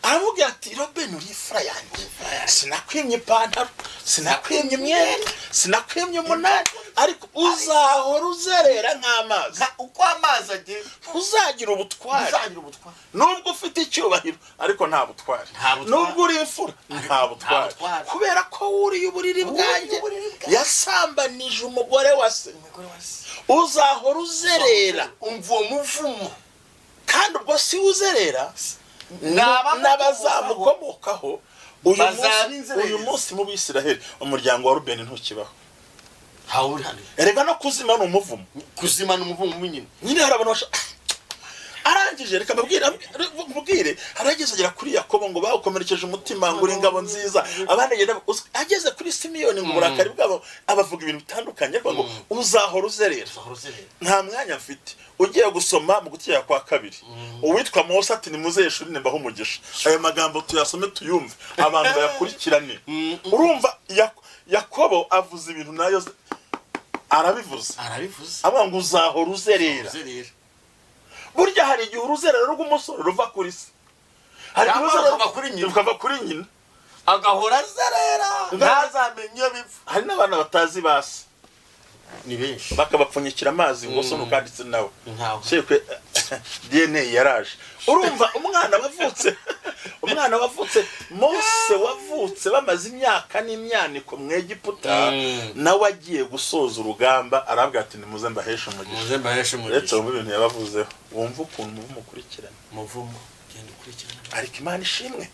aravuga ati: "Robeni, uri imfura yanjye, sinakwimye ipantaro, sinakwimye imyenda, sinakwimye umunani, ariko uzahora uzerera nk'amazi." Uko amazi agenda. Ntuzagira ubutware. Uzagira ubutware. Nubwo ufite icyubahiro, ariko nta butware. Nta butware. Nubwo uri imfura, nta butware. Butware. Kubera ko wuriye uburiri bwanjye, uburiri bwanjye. Yasambanije umugore wa se. Umugore wa se. Uzahora uzerera. Umva uwo muvumo. Kandi ubwo si uzerera, N'abamukomokaho n'abazamukomokaho. Uyu bazaba munsi, inzererezi. uyu munsi mu Bisiraheli umuryango wa Rubeni ntukibaho. Ntawe uri hano. Erega no kuzima ni umuvumo. Kuzimana umuvumo nyine. Nyine hari abantu Arangije, reka mbabwire, harageze agera kuri Yakobo ngo bawukomerekeje umutima, ngo uri ingabo nziza. Abandi agenda ageze kuri Simiyoni ngo uburakari bwabo, abavuga ibintu bitandukanye, ariko ngo uzahora uzerera. Uzahora uzerera. Nta mwanya mfite. Ugiye gusoma mu gutegeka kwa kabiri, uwitwa Mose ati nimuze Yeshuruni mbahe umugisha. Ayo magambo tuyasome, tuyumve, abantu bayakurikirane. Urumva Yakobo avuze ibintu nayo arabivuze. Arabivuze. Avuga ngo uzahora uzerera. Uzerera. Burya hari igihe uruzerero rw'umusore ruva kuri se, hari igihe Cyangwa uruzerero rukava kuri nyina. Rukava kuri nyina. Agahora azerera, ntazamenye iyo bipfa. Hari n'abana batazi basi. Ni benshi. Bakabapfunyikira amazi ngo so ntukanditse nawe. Ntawe. Shekwe DNA yaraje. Urumva umwana wavutse, Mose wavutse bamaze imyaka n'imyaniko mu Egiputa, nawe agiye gusoza urugamba arabwira ati nimuze mbaheshe umugisha. Muze mbaheshe Uretse umugisha. wumva ibintu yabavuzeho, wumva ukuntu mukurikirana. Muvumo genda ukurikirana. Ariko Imana ishimwe,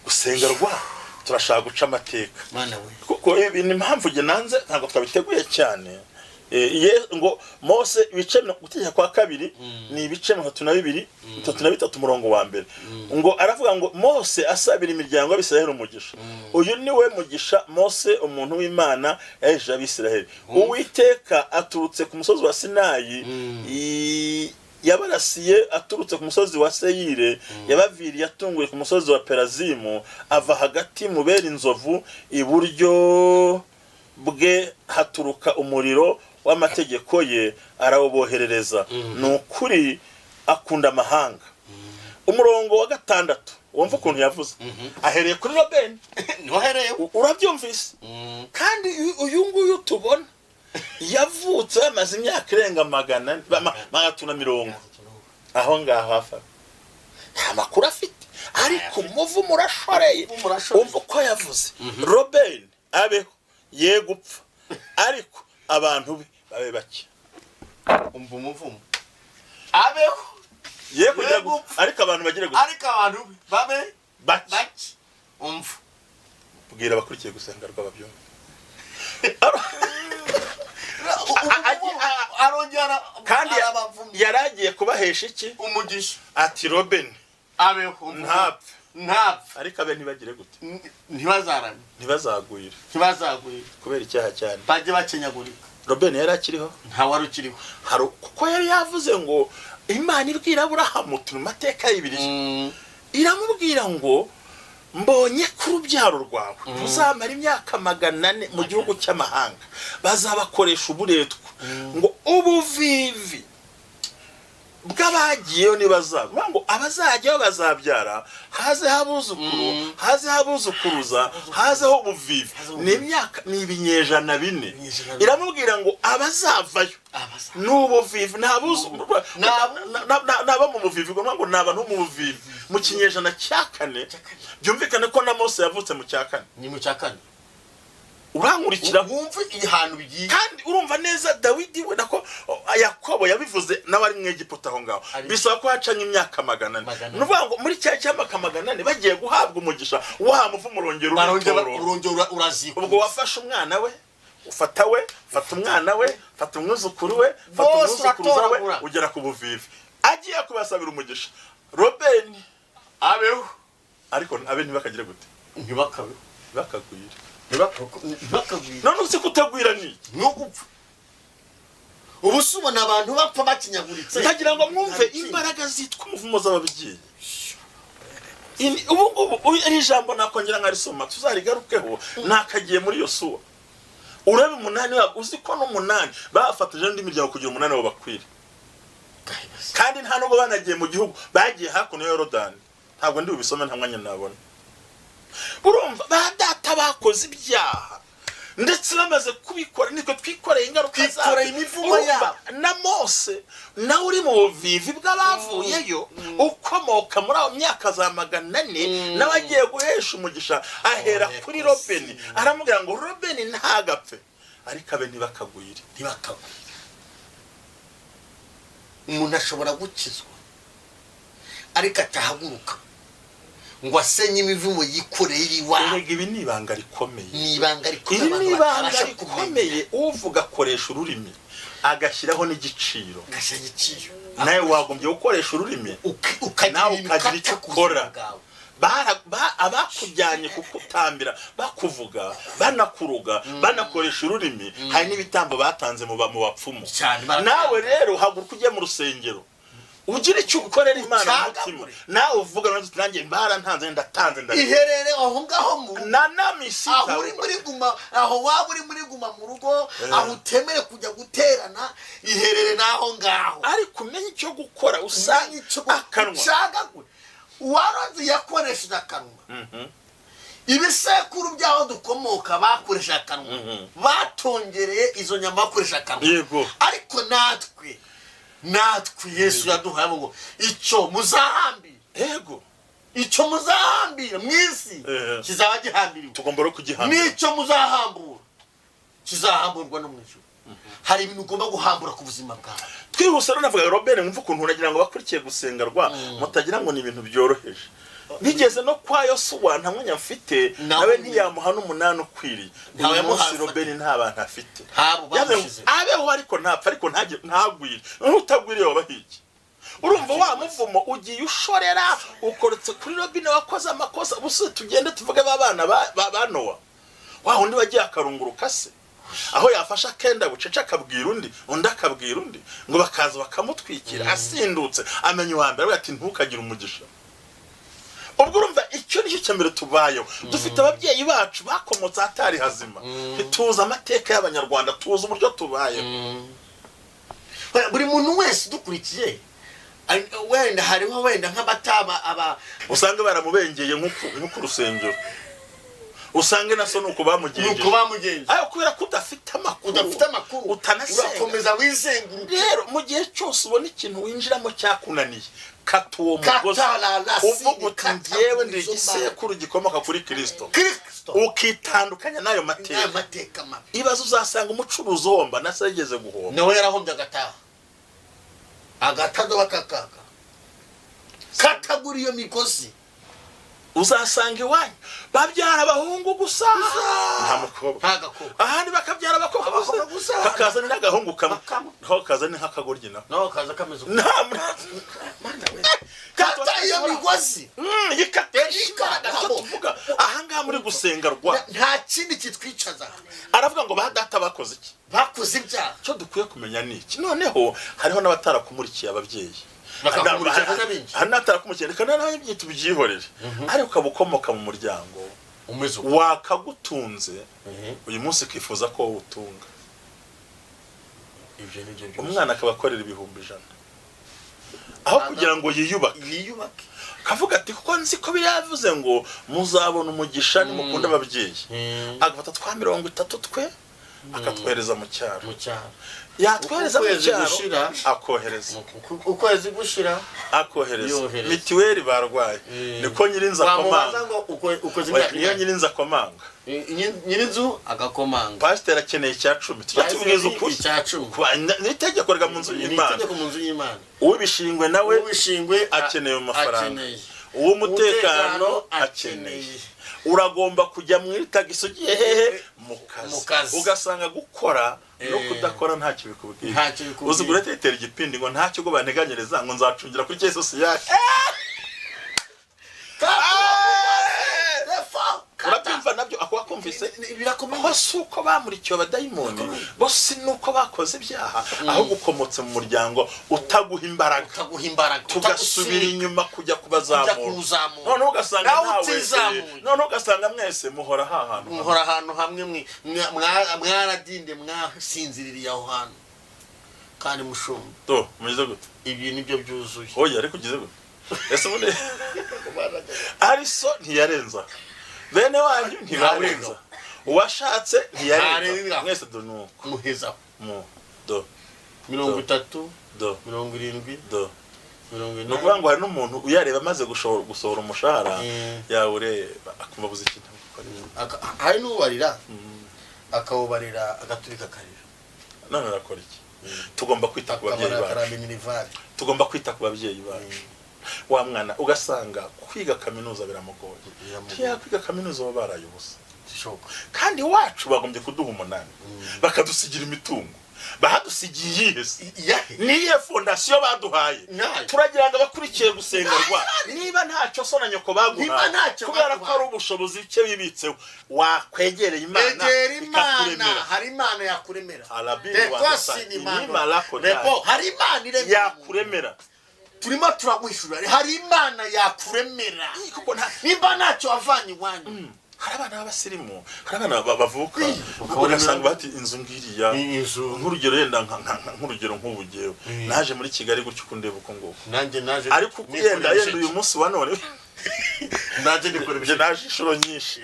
gusenga rwa turashaka guca amateka. Mana we. Kuko ibi ni impamvu njye nanze, ntabwo twabiteguye cyane. Ngo Mose, ibice gutegeka kwa kabiri ni ibice 32, 33, umurongo wa mbere, ngo aravuga ngo Mose asabira imiryango y'Abisiraheli umugisha. Uyu ni we mugisha Mose umuntu w'Imana yahejeje Abisiraheli. Uwiteka aturutse ku musozi wa Sinayi, yabarasiye aturutse ku musozi wa Seyire, yabaviriye atunguye ku musozi wa Perazimu, ava hagati mu bera inzovu, iburyo bwe haturuka umuriro w'amategeko ye, arawuboherereza. Ni ukuri akunda amahanga. Umurongo wa gatandatu, wumva ukuntu yavuze ahereye kuri Robeni. Ntiwahereye. Urabyumvise? Kandi uyu nguyu tubona yavutse bamaze imyaka irenga 400, 320 aho ngaho hafi aho. Nta makuru afite, ariko umuvumo urashoreye. Umuvumo urashoreye. Umva uko yavuze: Robeni abeho, ye gupfa, ariko abantu be babe bake. Umva umuvumo: abeho, ye kujya Ye gupfa. Ariko abantu bagire gupfa. Ariko abantu babe bake. Bake. Umva. Bwira abakurikiye gusenga rw'ababyumva. Arongera Kandi arabavumye. Yari agiye kubahesha iki? Umugisha. Ati Robeni abeho, ntapfe, ntapfe, ariko abe ntibagire gute? Ntibazarame. Ntibazagwire. Ntibazagwire. Kubera icyaha cyane. Bajye bakenyagurika. Robeni yari akiriho? Nta wari ukiriho. Hari kuko yari yavuze ngo Imana ibwira Aburahamu, turi mu mateka y'Ibiri, iramubwira ngo mbonye ko urubyaro rwawe ruzamara imyaka 400 mu gihugu cy'amahanga, bazabakoresha uburetwa, ngo ubuvivi bw'abagiyeyo nibazaba, ngo abazajyayo bazabyara, hazeho abuzukuru, hazeho abuzukuruza, hazeho ubuvivi. Ni imyaka, ni ibinyejana 4. Ibinyejana 4. Iramubwira ngo abazavayo ni ubuvivi, naba mu buvivi, ngo ni abantu bo mu buvivi mu kinyejana cya kane. Byumvikane ko na Mose yavutse mu cya kane. Ni mu cya kane. Urankurikira? Wumve ahantu bigiye. Kandi urumva neza Dawidi we, nako Yakobo yabivuze nawe ari mu Egiputa aho ngaho. Bisaba ko hacanye imyaka 400. 400. Ni ukuvuga ngo muri cya cy'amaka 400 bagiye guhabwa umugisha, wa muvumo urongera barongera uritorora. Urongera urazikura. Ubwo wafashe umwana we, ufata we, fata umwana we, fata umwuzukuru we, fata Bose umwuzukuruza we, uratoragura. ugera ku buvivi. Agiye kubasabira umugisha: Robeni abeho, ariko abe ntibakagire gute? Ntibakabeho. Ntibakagwire. Ntibakagwire. None uzi kutagwira ni iki? Ni ugupfa. Ubu se ubona abantu bapfa bakinyaguritse? Ndagira ngo mwumve Nta imbaraga zitwa umuvumo z'ababyeyi. Ubu ngubu iri jambo nakongera nkarisoma, tuzarigarukeho. Nakagiye muri Yosuwa, urebe umunani wabo. Uzi ko n'umunani bafatanyije n'indi miryango kugira umunani wabo bakwire? Kandi nta nubwo banagiye mu gihugu, bagiye hakuno ya Yorodani. Ntabwo ndi bubisome, nta mwanya nabona. Urumva ba data bakoze ibyaha, ndetse bamaze kubikora nitwe twikoreye ingaruka Twikoreye zabyo. imivumo Urumva, yabo. na Mose nawe uri mu buvivi bw'abavuyeyo, ukomoka muri aho myaka za 400, nawe agiye guhesha umugisha, ahera kuri Robeni, aramubwira ngo Robeni ntagapfe, ariko abe ntibakagwire. Ntibakagwire. Umuntu ashobora gukizwa ariko atahaguruka ngo asenye imivumo yikoreye iwabo. Erega ibi ni ibanga rikomeye. Ni ibanga rikomeye Iri abantu ni ibanga batabasha kumenya. rikomeye. Uvuga akoresha ururimi, agashyiraho n'igiciro. Agashyira igiciro. Nawe wagombye gukoresha ururimi, nawe ukagira icyo ukora. Abakujyanye kukutambira, bakuvuga, banakuruga, banakoresha ururimi, hari n'ibitambo batanze mu bapfumu. Nawe rero haguruka ujye mu rusengero, ugira icyo ukorera Imana mu mutima, nawe uvuga nanjye barantanze, ndatanze, iherere aho ngaho mu aho uri muri guma, aho waba uri muri guma mu rugo, aho utemere kujya guterana, iherere n'aho ngaho. Ariko umenye icyo gukora, usanga akanwa ucagagure. Uwaroze yakoresheje akanwa. Ibisekuru by'aho dukomoka bakoresheje akanwa, batongereye izo nyama bakoresheje akanwa. Ariko natwe Yesu yaduhaye ngo icyo muzahambira, yego, icyo muzahambira mu isi kizaba gihambiriwe, tugomba no kugihambira, n'icyo muzahambura kizahamburwa no mu ijuru. Hari ibintu ugomba guhambura ku buzima bwawe. Twihuse rero navuga Robert, mwumva ukuntu uragira ngo bakurikiye gusenga rwa mutagira ngo ni ibintu byoroheje. Nigeze no kwa Yosuwa nta mwanya mfite, nawe ntiyamuha n'umunani ukwiriye. Uyu munsi Robert nta bantu afite, abeho ariko ntapfa, ariko ntagwire. N'utagwiriye wabahiki. Urumva wa muvumo ugiye ushorera ukoretse kuri Robine wakoze amakosa. Ubuse tugende tuvuge ba bana ba Nowa, wa undi wagiye akarunguruka se, aho yafasha akenda bucece akabwira undi, undi akabwira undi, ngo bakaza bakamutwikira asindutse, amenya uwa mbere ati ntukagire umugisha. Ubwo urumva icyo nicyo cya mbere tubayeho. Dufite ababyeyi bacu bakomotse ahatari hazima, ntituzi amateka y'Abanyarwanda, tuzi uburyo tubayeho. Buri muntu wese dukurikiye wenda hariho wenda nk'abataba aba usanga baramubengeye nko ku rusengero, usange na so nuko bamugenje, ayo kubera ko udafite amakuru, utanasenga, urakomeza wizenguruka. Rero mu gihe cyose ubona ikintu winjiramo cyakunaniye, kata uwo mugozi, uvuga uti njyewe ndi igisekuru gikomoka kuri Kristo, ukitandukanya n'ayo mateka. Ibaze uzasanga umucuruzi uhomba na se yigeze guhomba, nawe yarahombye agataha agatadoba kakaka katagura iyo migozi. Uzasanga iwanyu babyara abahungu gusa, nta mukobwa, ahandi bakabyara abakobwa gusa, kakazana n'agahungu kamwe, naho kazana nk'akagoryi, naho kaza kameze kata iyo migozi. Tuvuga ahangaha muri gusenga rwa nta kindi kitwicaza. Aravuga ngo ba data bakoze iki? Bakoze ibyaha. Icyo dukwiye kumenya ni iki? Noneho hariho n'abatarakumurikiye ababyeyi, hari n'atarakumurikiye, reka nawe byita ubyihorere, ariko ukaba ukomoka mu muryango wakagutunze, uyu munsi ukifuza ko wowe utunga. Umwana akaba akorera 100,000 aho kugira ngo yiyubake, kavuga ati kuko nzi ko biravuze ngo muzabona umugisha nimukunda ababyeyi, agafata twa 30 twe akatwohereza mu cyaro, yatwohereza mu cyaro akohereza ukwezi gushira akohereza mitiweli barwaye, niko nyirinzu akomanga, niyo nyirinzu akomanga, nyirinzu agakomanga. Pasiteri akeneye 10 tujya tubwiza ukuri, ni itegeko rya mu nzu y'Imana. Uw'ibishingwe nawe akeneye amafaranga, uw'umutekano akeneye. Uragomba kujya mu tagisi ugiye hehe? Mu kazi. Ugasanga gukora no kudakora ntacyo bikubwiye. Uzi guretera igipindi ngo ntacyo ubwo banteganyiriza ngo nzacungira kuri caisse sociale. Urabyumva nabyo ako wakumvise birakomeye. Si uko bamurikiwe abadayimoni bo, si nuko bakoze ibyaha, ahubwo ukomotse mu muryango utaguha imbaraga, tugasubira inyuma kujya kubazamura. Noneho ugasanga nawe, noneho ugasanga mwese muhora hahantu, muhora ahantu hamwe, mwaradinde, mwasinziririye aho hantu. Kandi mushumba to mugize gute? Ibi nibyo byuzuye. Oya ariko ugize gute? Ese ubundi ari so ntiyarenza, bene wanyu ntibarenza, uwashatse ntiyarenza, mwese do nuko muheza mu do 30 do 70 do 80. Ni ukuvuga ngo hari n'umuntu uyareba amaze gusohora umushahara yawureba akumva abuze ikintu gukora. Hari n'ubarira akawubarira agaturika akarira. None arakora iki? Tugomba kwita ku babyeyi bacu, tugomba kwita ku babyeyi bacu. Wa mwana ugasanga kwiga kaminuza biramugoye, ntiyakwiga kaminuza baba baraye ubusa, kandi iwacu bagombye kuduha 8 bakadusigira imitungo. Bahadusigiye iyihe se? Iyahe? Niyihe fondation baduhaye? Nayo. Turagira ngo abakurikiye gusengerwa, niba ntacyo so na nyoko Niba baguhaye, ntacyo kubera ko baguhaye. ari ubushobozi buke bibitseho, wakwegereye Imana Egera Imana. ikakuremera. Hari Imana yakuremera. Arabi Reko wandasa, sinimano. inima lako Reko, hari Imana iremera. Yakuremera. Turimo turaguhishurira, hari Imana yakuremera. Kuko Nimba ntacyo wavanye iwanyu. Hari abana b'abasirimu, hari abana bavuka Ukabona ugasanga bati inzu ngiriya. Inzu. Nk'urugero yenda nk'urugero nk'ubu jyewe naje muri Kigali gutyo, uko ndeba uko nguko. Nanjye naje Ariko uko yenda uyu munsi wa none nanjye nikora njye naje inshuro nyinshi.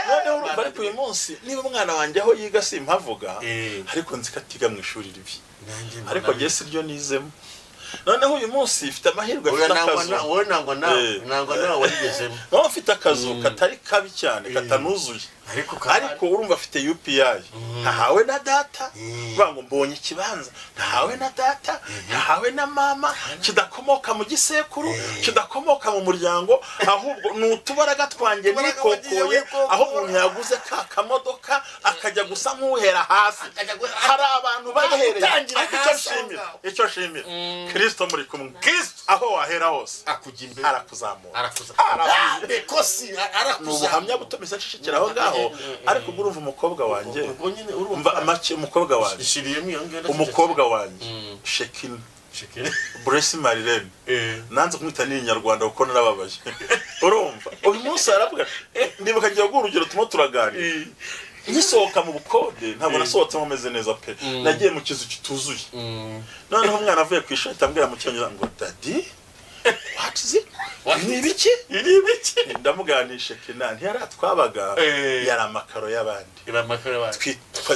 Noneho urumva, ariko uyu munsi niba umwana wanjye aho yiga simpavuga, ariko nzi ko atiga mu ishuri ribi, ariko njye si ryo nizemo. Noneho uyu munsi mfite amahirwe, Oya, afite nangwa akazu. Wowe nangwa nawe nangwa nawe warigezemo. Nawe mfite akazu katari kabi cyane, katanuzuye, Ariko ariko urumva afite UPI, ntahawe na data. Kuvuga ngo mbonye ikibanza ntahawe na data, ntahawe na mama, kidakomoka mu gisekuru, kidakomoka mu muryango, ahubwo ni utubaraga twanjye Utubaraga wagiye nikokoye, wikokora. aho umuntu yaguze ka kamodoka akajya gusa nk'uhera hasi. Akajya Hari abantu bahereye Gutangira ariko icyo hasi aho nshimira, ngaho. icyo nshimira Kristo muri kumwe, Kristo aho wahera hose Akujya imbere. Arakuzamura. Arakuza. Arakuza. Bekosi Ni arakuza. ubuhamya buto mpise nshishikira aho ngaho, ariko ubwo urumva umukobwa wanjye, Ubwo nyine urumva umva make, umukobwa wanjye, Ishiriyemo iyo ngiyo. umukobwa wanjye Shekina Shekina. Bless Marilene, nanze kumwita n'inyarwanda kuko narababaye. Urumva uyu munsi aravuga, ndibuka ngiye guha urugero, turimo turaganira ngisohoka mu bukode, ntabwo nasohotsemo meze neza pe, nagiye mu kizu kituzuye. Noneho umwana avuye ku ishuri ambwira mu Cyongereza ngo: "Daddy, what is it? Ni ibiki?" Ni ibiki? Ndamuganisha Shekina, ntiyaratwabaga, yari amakaro y'abandi. Iramakara bacu.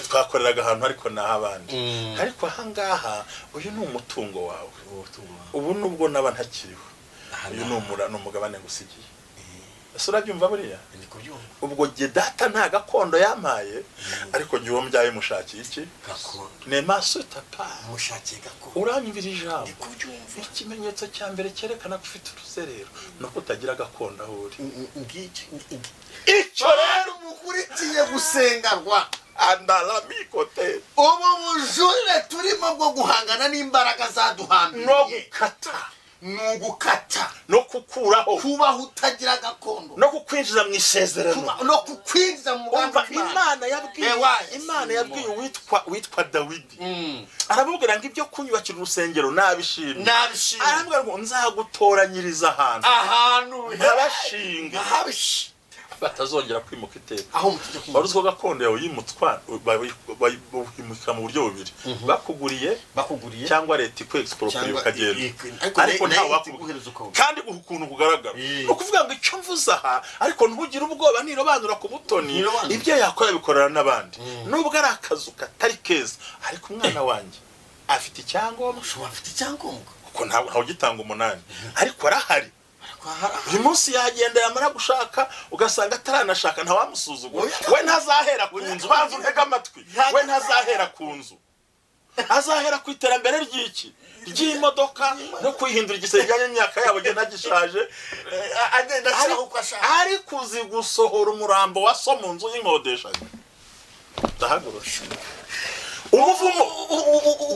Twakoreraga ahantu ariko ni ah'abandi, ariko ahangaha uyu ni umutungo wawe. Ubu nubwo naba ntakiriho, uyu ni umugabane ngusigiye. Ese urabyumva buriya? Ndi kubyumva. Ubwo jye data nta gakondo yampaye, ariko jye uwo mbyaye mushakiye iki? Gakondo. Nemaso tapa. Mushakiye gakondo. Uranyumvira ijambo? Ndi kubyumva. Ikimenyetso cya mbere cyerekana ko ufite uruzerero ni uko utagira gakondo aho uri. Ngiki. Icyo rero Rero mukurikiye gusengerwa, andaramikote. Ubu bujurire turimo bwo guhangana n'imbaraga No zaduhambiriye gukata. Ni ugukata. No kukuraho. Kubaho utagira gakondo. No kukwinjiza mu isezerano. No kukwinjiza mu mugambi Umva, w'Imana. Imana yabwiye Ewa, Imana yabwiye uwitwa Dawidi, aramubwira ngo ibyo kunyubakira urusengero nabishimye. Nabishimye. Aramubwira ngo nzagutoranyiriza ahantu Ahantu ntabashinga nkahabishi batazongera kwimuka iteka. Aho mutujya. Wari uzi ko gakondo yawe yimutswa, bayimuka mu buryo bubiri: bakuguriye Bakuguriye. cyangwa leta ikwexpropria Cyangwa ukagenda. Ariko Ariko nayo nta wakubwira. iguhereza ukabona. Kandi guha ukuntu kugaragara. Ni ukuvuga ngo icyo mvuze aha, ariko ntugire ubwoba, ntirobanura ku butoni. Ntirobanura. Ibyo yakora bikorana n'abandi, nubwo ari akazu katari keza, ariko umwana wanjye afite icyangombwa. Ushobora afite icyangombwa. Kuko ntabwo ntawugitanga umunani, ariko arahari. Ariko hari Uyu munsi yagenda, yamara gushaka ugasanga ataranashaka, ntawamusuzugura. Oya. We ntazahera ku nzu, banza untege amatwi, we ntazahera ku nzu, azahera ku iterambere ry'iki, ry'imodoka no kwihindura igisenge bijyanye n'imyaka yabo, agenda gishaje. Agenda ashyiraho uko ashaka. Ariko uzi gusohora umurambo wa so mu nzu y'inkodeshanyo? Ndahagurutse. Umuvumo,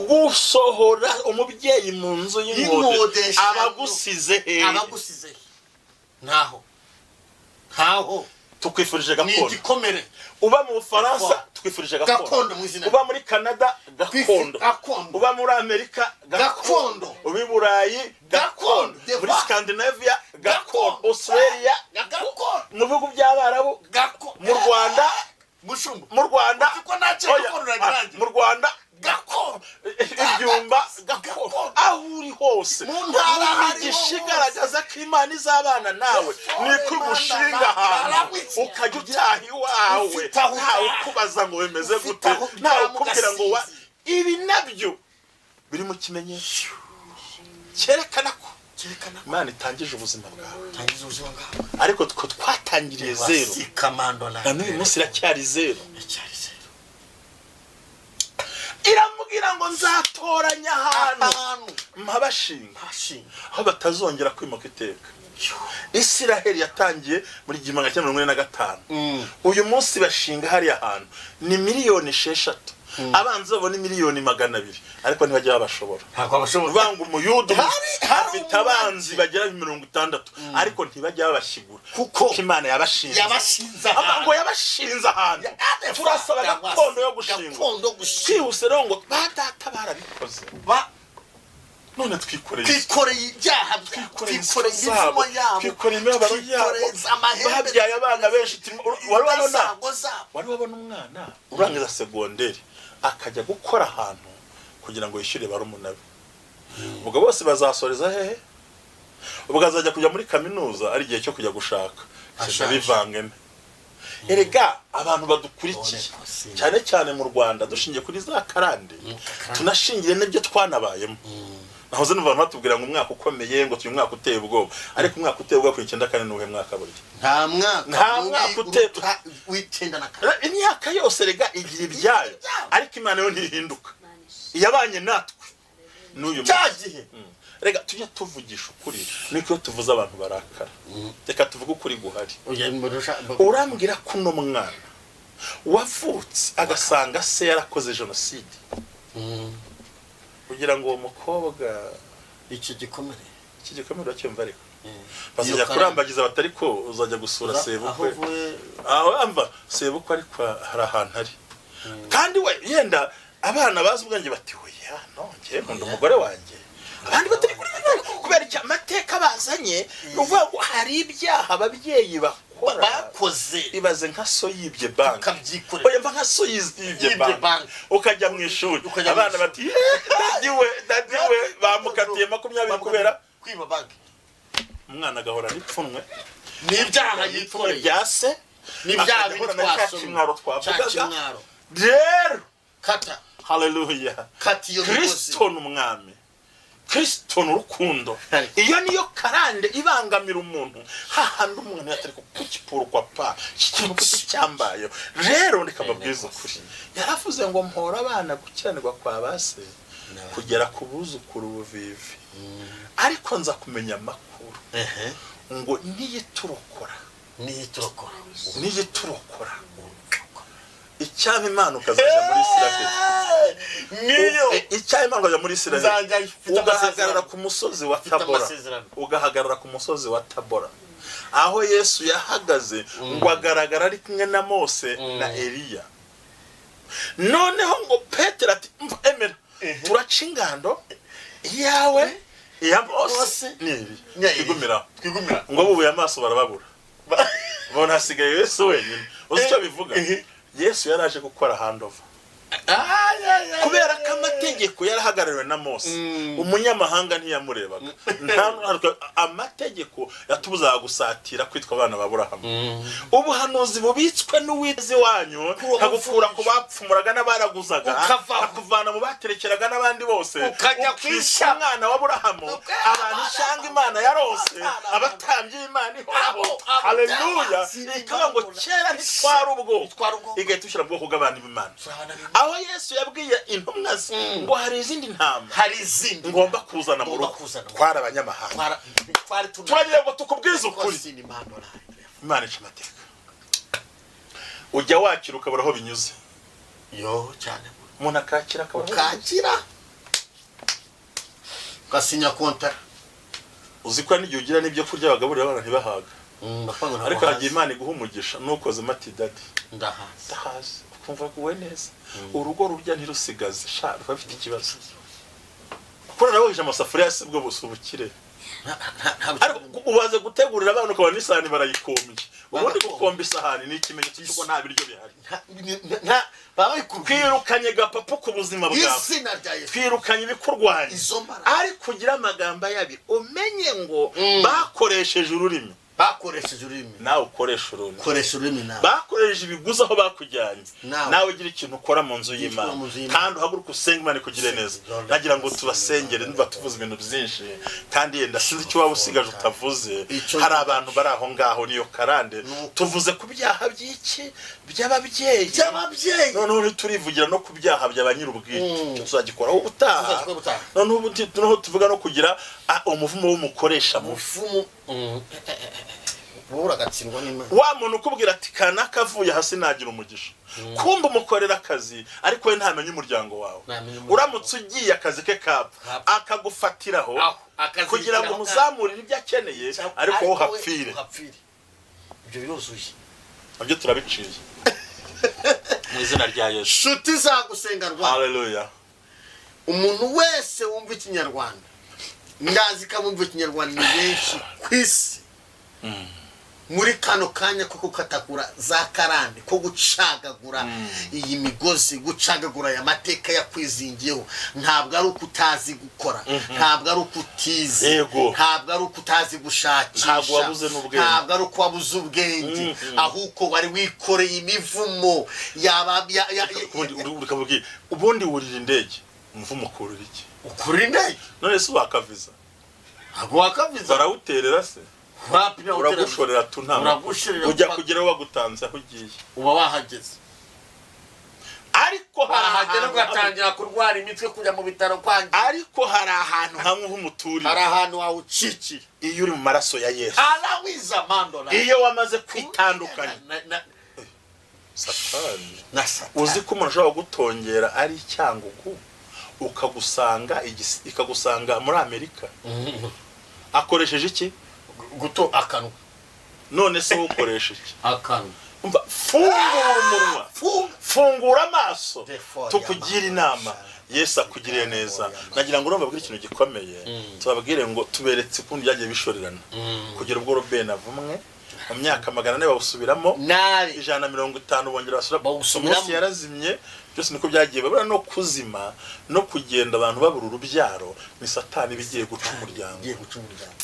gusohora umubyeyi mu nzu y'inkodeshanyo, Y'inkodeshanyo. Abagusize hehe? Abagusize ntaho, ntaho. Tukwifurije Ni gakondo. igikomere. Uba mu Bufaransa, Gakondo. tukwifurije gakondo. Gakondo mu izina. Uba muri Canada, gakondo. Gakondo. Uba muri Amerika, Gakondo. Uba i Burayi, gakondo. Gakondo. Muri Scandinavia, gakondo. Gakondo. Australia, Gakondo. mu bihugu by'Abarabu, Gakondo. mu Rwanda, Mushumba, mu Rwanda. Uzi ko nakira Oya, gakondo nagirangira. mu Rwanda, Gakondo. ibyumba, gakondo. Aho uri hose, Mu ntara mu hariho migisha hose. igaragaza ko Imana izabana nawe ni ko igushinga ahantu ukajya utaha iwawe, Ufite aho ntawe utaha. ukubaza ngo bimeze Ufite gute, aho ntawe uryama ukubwira ngo wa ugasinzira. Ibi nabyo biri mu kimenyetso cyerekana ko Cyerekana ko Imana itangije ubuzima bwawe. Tangiza ubuzima bwawe. Ariko twe twatangiriye zero. Wasikamando. Na n'uyu munsi iracyari zero. Iracyari zero. Iramubwira ngo nzatoranya ahantu Ahantu mpabashinga hashinga aho batazongera kwimuka iteka. Isiraheli yatangiye muri 1945, uyu munsi bashinga hariya hantu ni 6 miliyoni. Abanzi babona 200,000,000, ariko ntibajya babashobora. Ntabwo abashobora. Banga umuyuda Hari afite abanzi bagera 60, ariko ntibajya babashyigura Kuko Imana yabashinze. Yabashinze Aba ahantu. ngo yabashinze ahantu. Turasaba gakondo yo gushingwa. Gakondo yo gushingwa. Twihuse rero ngo ba data barabikoze, none twikoreye twikoreye ibyaha, twikoreye twikoreye inzu zabo, imivumo yabo, twikoreye imibabaro yabo, twikoreye amahembe, babyaye abana benshi. Wari wabona indasago zabo. Wari wabona umwana urangiza segonderi akajya gukora ahantu kugira ngo yishyure barumuna be? Ubwo bose bazasoreza hehe? Ubwo azajya kujya muri kaminuza ari igihe cyo kujya gushaka. Ashaje. Bivangene. Erega abantu badukurikiye, None ko si- cyane cyane mu Rwanda, dushingiye kuri za karande, karande. tunashingiye n'ibyo twanabayemo. Nahoze numva abantu batubwira ngo umwaka ukomeye, ngo tuyu mwaka uteye ubwoba, ariko umwaka uteye ubwoba ku 94 ni uwuhe mwaka burya? Nta mwaka Nta mubi mwaka uruta w'94. Imyaka yose rega igira ibyayo, ariko Imana yo ntihinduka, iyabanye natwe n'uyu Cya munsi. gihe. Rega tujye tuvugisha ukuri, niko iyo tuvuze abantu barakara. Reka tuvuge ukuri guhari. Urambwira ko uno mwana wavutse agasanga se yarakoze jenoside, kugira ngo uwo mukobwa Icyo gikomere. Iki gikomere uracyumva? Ariko Iyo bazajya karande. kurambagiza batari ko uzajya gusura Aho sebukwe. uvuye. Aho amva sebukwe, ariko hari ahantu ari kandi we yenda abana bazi ubwenge bati: "Oya, no njye nkunda umugore wanjye." Abandi batari kuri kubera icyo amateka bazanye, ni ukuvuga ngo hari ibyaha ababyeyi bakora. Bakoze. Ibaze nka so yibye banki. Ukabyikorera. Oya, mva nka so yibye Yibye banki, banki. ukajya mu ishuri, Ukajya mu abana ishuri. bati: "Ye, daddy we, daddy we bamukatiye 20 kubera kwiba banki." Umwana agahora n'ipfunwe. N'ibyaha Ipfunwe yikoreye. rya se. N'ibyaha Akajya ahora na cya twasomye. kimwaro Cya twavugaga. kimwaro. Rero Kata. Haleluya. Kata iyo migozi. Kristo ni umwami, Kristo ni urukundo. Iyo niyo karande ibangamira umuntu, hahandi umuntu yatari kukipurwa pa iki kintu kuki cyambayeho. Rero reka mbabwize ukuri, yaravuze ngo mpora abana gukiranirwa kwa ba se kugera ku buzukuru buvivi, ariko nza kumenya amakuru ngo niyiturokora. Niyiturokora. Niyiturokora, icyaba Imana ukazajya muri Isiraheli. Niyo. Icyaha Imana ukajya muri Isiraheli, Nzajya mfite ugahagarara amasezerano. ku musozi wa Mfite Tabora, amasezerano. ugahagarara ku musozi wa Tabora aho Yesu yahagaze ngo agaragara ari kumwe na Mose na Eliya, noneho ngo Petero ati: "Mva, emera turaca ingando, iyawe, iya Mose Mose, ni Eliya." Ni Eliya. Twigumiraho. Twigumira. Ngo bubuye amaso barababura, bona hasigaye Yesu wenyine. Uzi icyo bivuga? Yesu yari aje gukora handover, kubera ko amategeko yarahagarariwe na Mose. Umunyamahanga ntiyamurebaga. Nta amategeko yatubuzaga gusatira kwitwa abana ba Burahamu. Ubuhanuzi bubitswe n'uwizi wanyu, nkagukura ku bapfumuraga n'abaraguzaga, Ukavaho. akuvana mu baterekeraga n'abandi bose, Ukajya ukitwa kwisha. umwana wa Burahamu. Abantu ishyanga Imana yarose, abatambyi b'Imana ihoraho. Haleluya. Ikaba ngo kera ntitwari ubwoko, Ntitwari ubwoko. igahita ushyira mu bwoko bw'abantu b'Imana. Turabana b'Imana. Aho Yesu yabwiye intumwa ze ngo hari izindi ntama Hari izindi ngomba kuzana mu Ngomba rugo. kuzana mu rugo. Twari abanyamahanga. Twari tuna. Turagira ngo tukubwize ukuri. Imana ica amateka. Ujya wakira ukabura aho binyuze. Yo, cyane. Umuntu akakira akabura aho binyuze. Ukakira, ugasinya kontara. Uzi ko hari n'igihe ugira n'ibyo kurya bagaburira abana ntibahaga, ariko hagiye Imana iguha umugisha nukozemo ati: "Daddy, Ndahazi." Ndahazi." Ukumva guwe neza. Urugo rurya ntirusigaze sha ruba rufite ikibazo, kuko nabogeje amasafuriya si bwo busa ubukire. Ariko ubaze gutegurira abana ukabona n'isahani barayikombye. Ubundi Bagakomba. Gukomba isahani ni ikimenyetso cy'uko nta biryo bihari. Baba bayikubwiye. Twirukanye gapapu ku buzima bwawe. Izina rya Yesu. Twirukanye ibikurwanya. Izo mbaraga. Ariko ugira amagambo ayabi, umenye ngo bakoresheje ururimi. Bakoresheje ururimi. Nawe ukoresha ururimi. Koresha ururimi nawe. Bakoresheje ibiguzi aho bakujyanye. Nawe. Nawe ugira ikintu ukora mu nzu Gira y'Imana, icyo ukora mu nzu y'Imana. kandi uhaguruke usenge Imana ikugire neza. Nagira ngo tubasengere, niba tuvuze ibintu byinshi kandi yenda sinzi icyo waba usigaje utavuze. Hari abantu bari aho ngaho, niyo karande. Nuko. Tuvuze ku byaha by'iki? By'ababyeyi. By'ababyeyi. Noneho ntiturivugira no ku byaha bya ba nyir'ubwite. Icyo tuzagikoraho ubutaha. Tuzagikora ubutaha. Noneho ubu noneho tuvuga no kugira umuvumo w'umukoresha mubi. Umufumu. Wowe uragatsindwa n'Imana. Wa muntu ukubwira ati kanaka avuye hasi nagira umugisha, kumva umukorera akazi, ariko we ntamenya umuryango wawe. Ntamenya umuryango. Uramutse ugiye akazi ke kapfa, Kapfa. akagufatiraho Aho, akazirikiraho kugira ngo umuzamurire ibyo akeneye, ariko wowe uhapfire. Uhapfire, ibyo biruzuye. Nabyo turabiciye mu izina rya Yesu. Nshuti zagusenga Rwanda, Haleluya. umuntu wese wumva Ikinyarwanda, ndazi ko abumva Ikinyarwanda ni benshi ku isi muri kano kanya, ko gukatakura za karande, ko gucagagura iyi migozi, gucagagura aya mateka yakwizingiyeho, ntabwo ari uko utazi gukora, ntabwo ari uko utize, ntabwo ari uko utazi gushakisha, Ntabwo wabuze n'ubwenge. ntabwo ari uko wabuze ubwenge, ahubwo wari wikoreye imivumo yaba Ubundi ukavuga, ubundi wurira indege, umuvumo ukurira iki? Ukurira indege? None se wakaviza? Ntabwo wakaviza. Barawuterera se? Wapi, ntawe uterera. Uragushorera tu, nta Uragushorera. ujya kugeraho bagutanze aho ugiye. Uba wahageze. Ariko hari Wahagera ahantu ugatangira kurwara imitwe, kujya mu bitaro, kwangiza. Ariko hari ahantu hamwe h'umuturire. Hari ahantu wawucikira. Iyo uri mu maraso ya Yesu, Arawiza mandola. iyo wamaze kwitandukanya Satani, Na Satani. uzi ko umuntu ashobora kugutongera ari icyangugu, ukagusanga ikagusanga muri Amerika akoresheje iki? Guto akanwa. None se wowe ukoresha iki? Akanwa. Umva, fungura umunwa. Funga. Fungura amaso. Therefore, Tukugire inama, Yesu akugiriye neza. Nagira ngo urumva babwire ikintu gikomeye, tubabwire ngo tuberetse ukuntu byagiye bishorerana kugera ubwo Robeni avumwe mu myaka 400 bawusubiramo, Nabi. 150 bongera basubira. Bawusubiramo. Umunsi yarazimye byose niko byagiye babura no kuzima no kugenda abantu babura urubyaro, ni Satani iba igiye guca umuryango. Ugiye guca umuryango,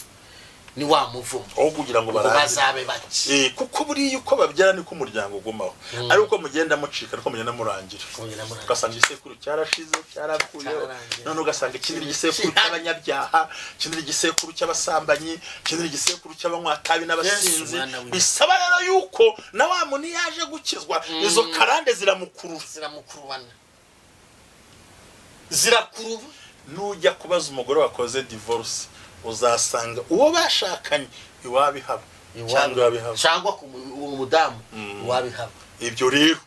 ni wa muvumo. Aho kugira ngo ngo barangire, bazabe bake. Kuko buriya uko babyara niko umuryango ugumaho, ariko uko mugenda mucika niko mugenda murangira. Mugenda murangira. Ugasanga igisekuru cyarashize, cyaravuyeho. Cyararangiye. None ugasanga ikindi ni igisekuru cy'abanyabyaha, ikindi ni igisekuru cy'abasambanyi, ikindi ni igisekuru cy'abanywa-tabi n'abasinzi. Yesu, mwana w'Imana. Bisaba rero yuko na wa muntu iyo yaje gukizwa, izo karande ziramukurura. Ziramukurubana, zirakuruba. Nujya kubaza umugore wakoze divorce, uzasanga uwo bashakanye iwabo ihaba cyangwa iwabo ihaba. Cyangwa uwo mudamu iwabo ihaba. Ibyo rero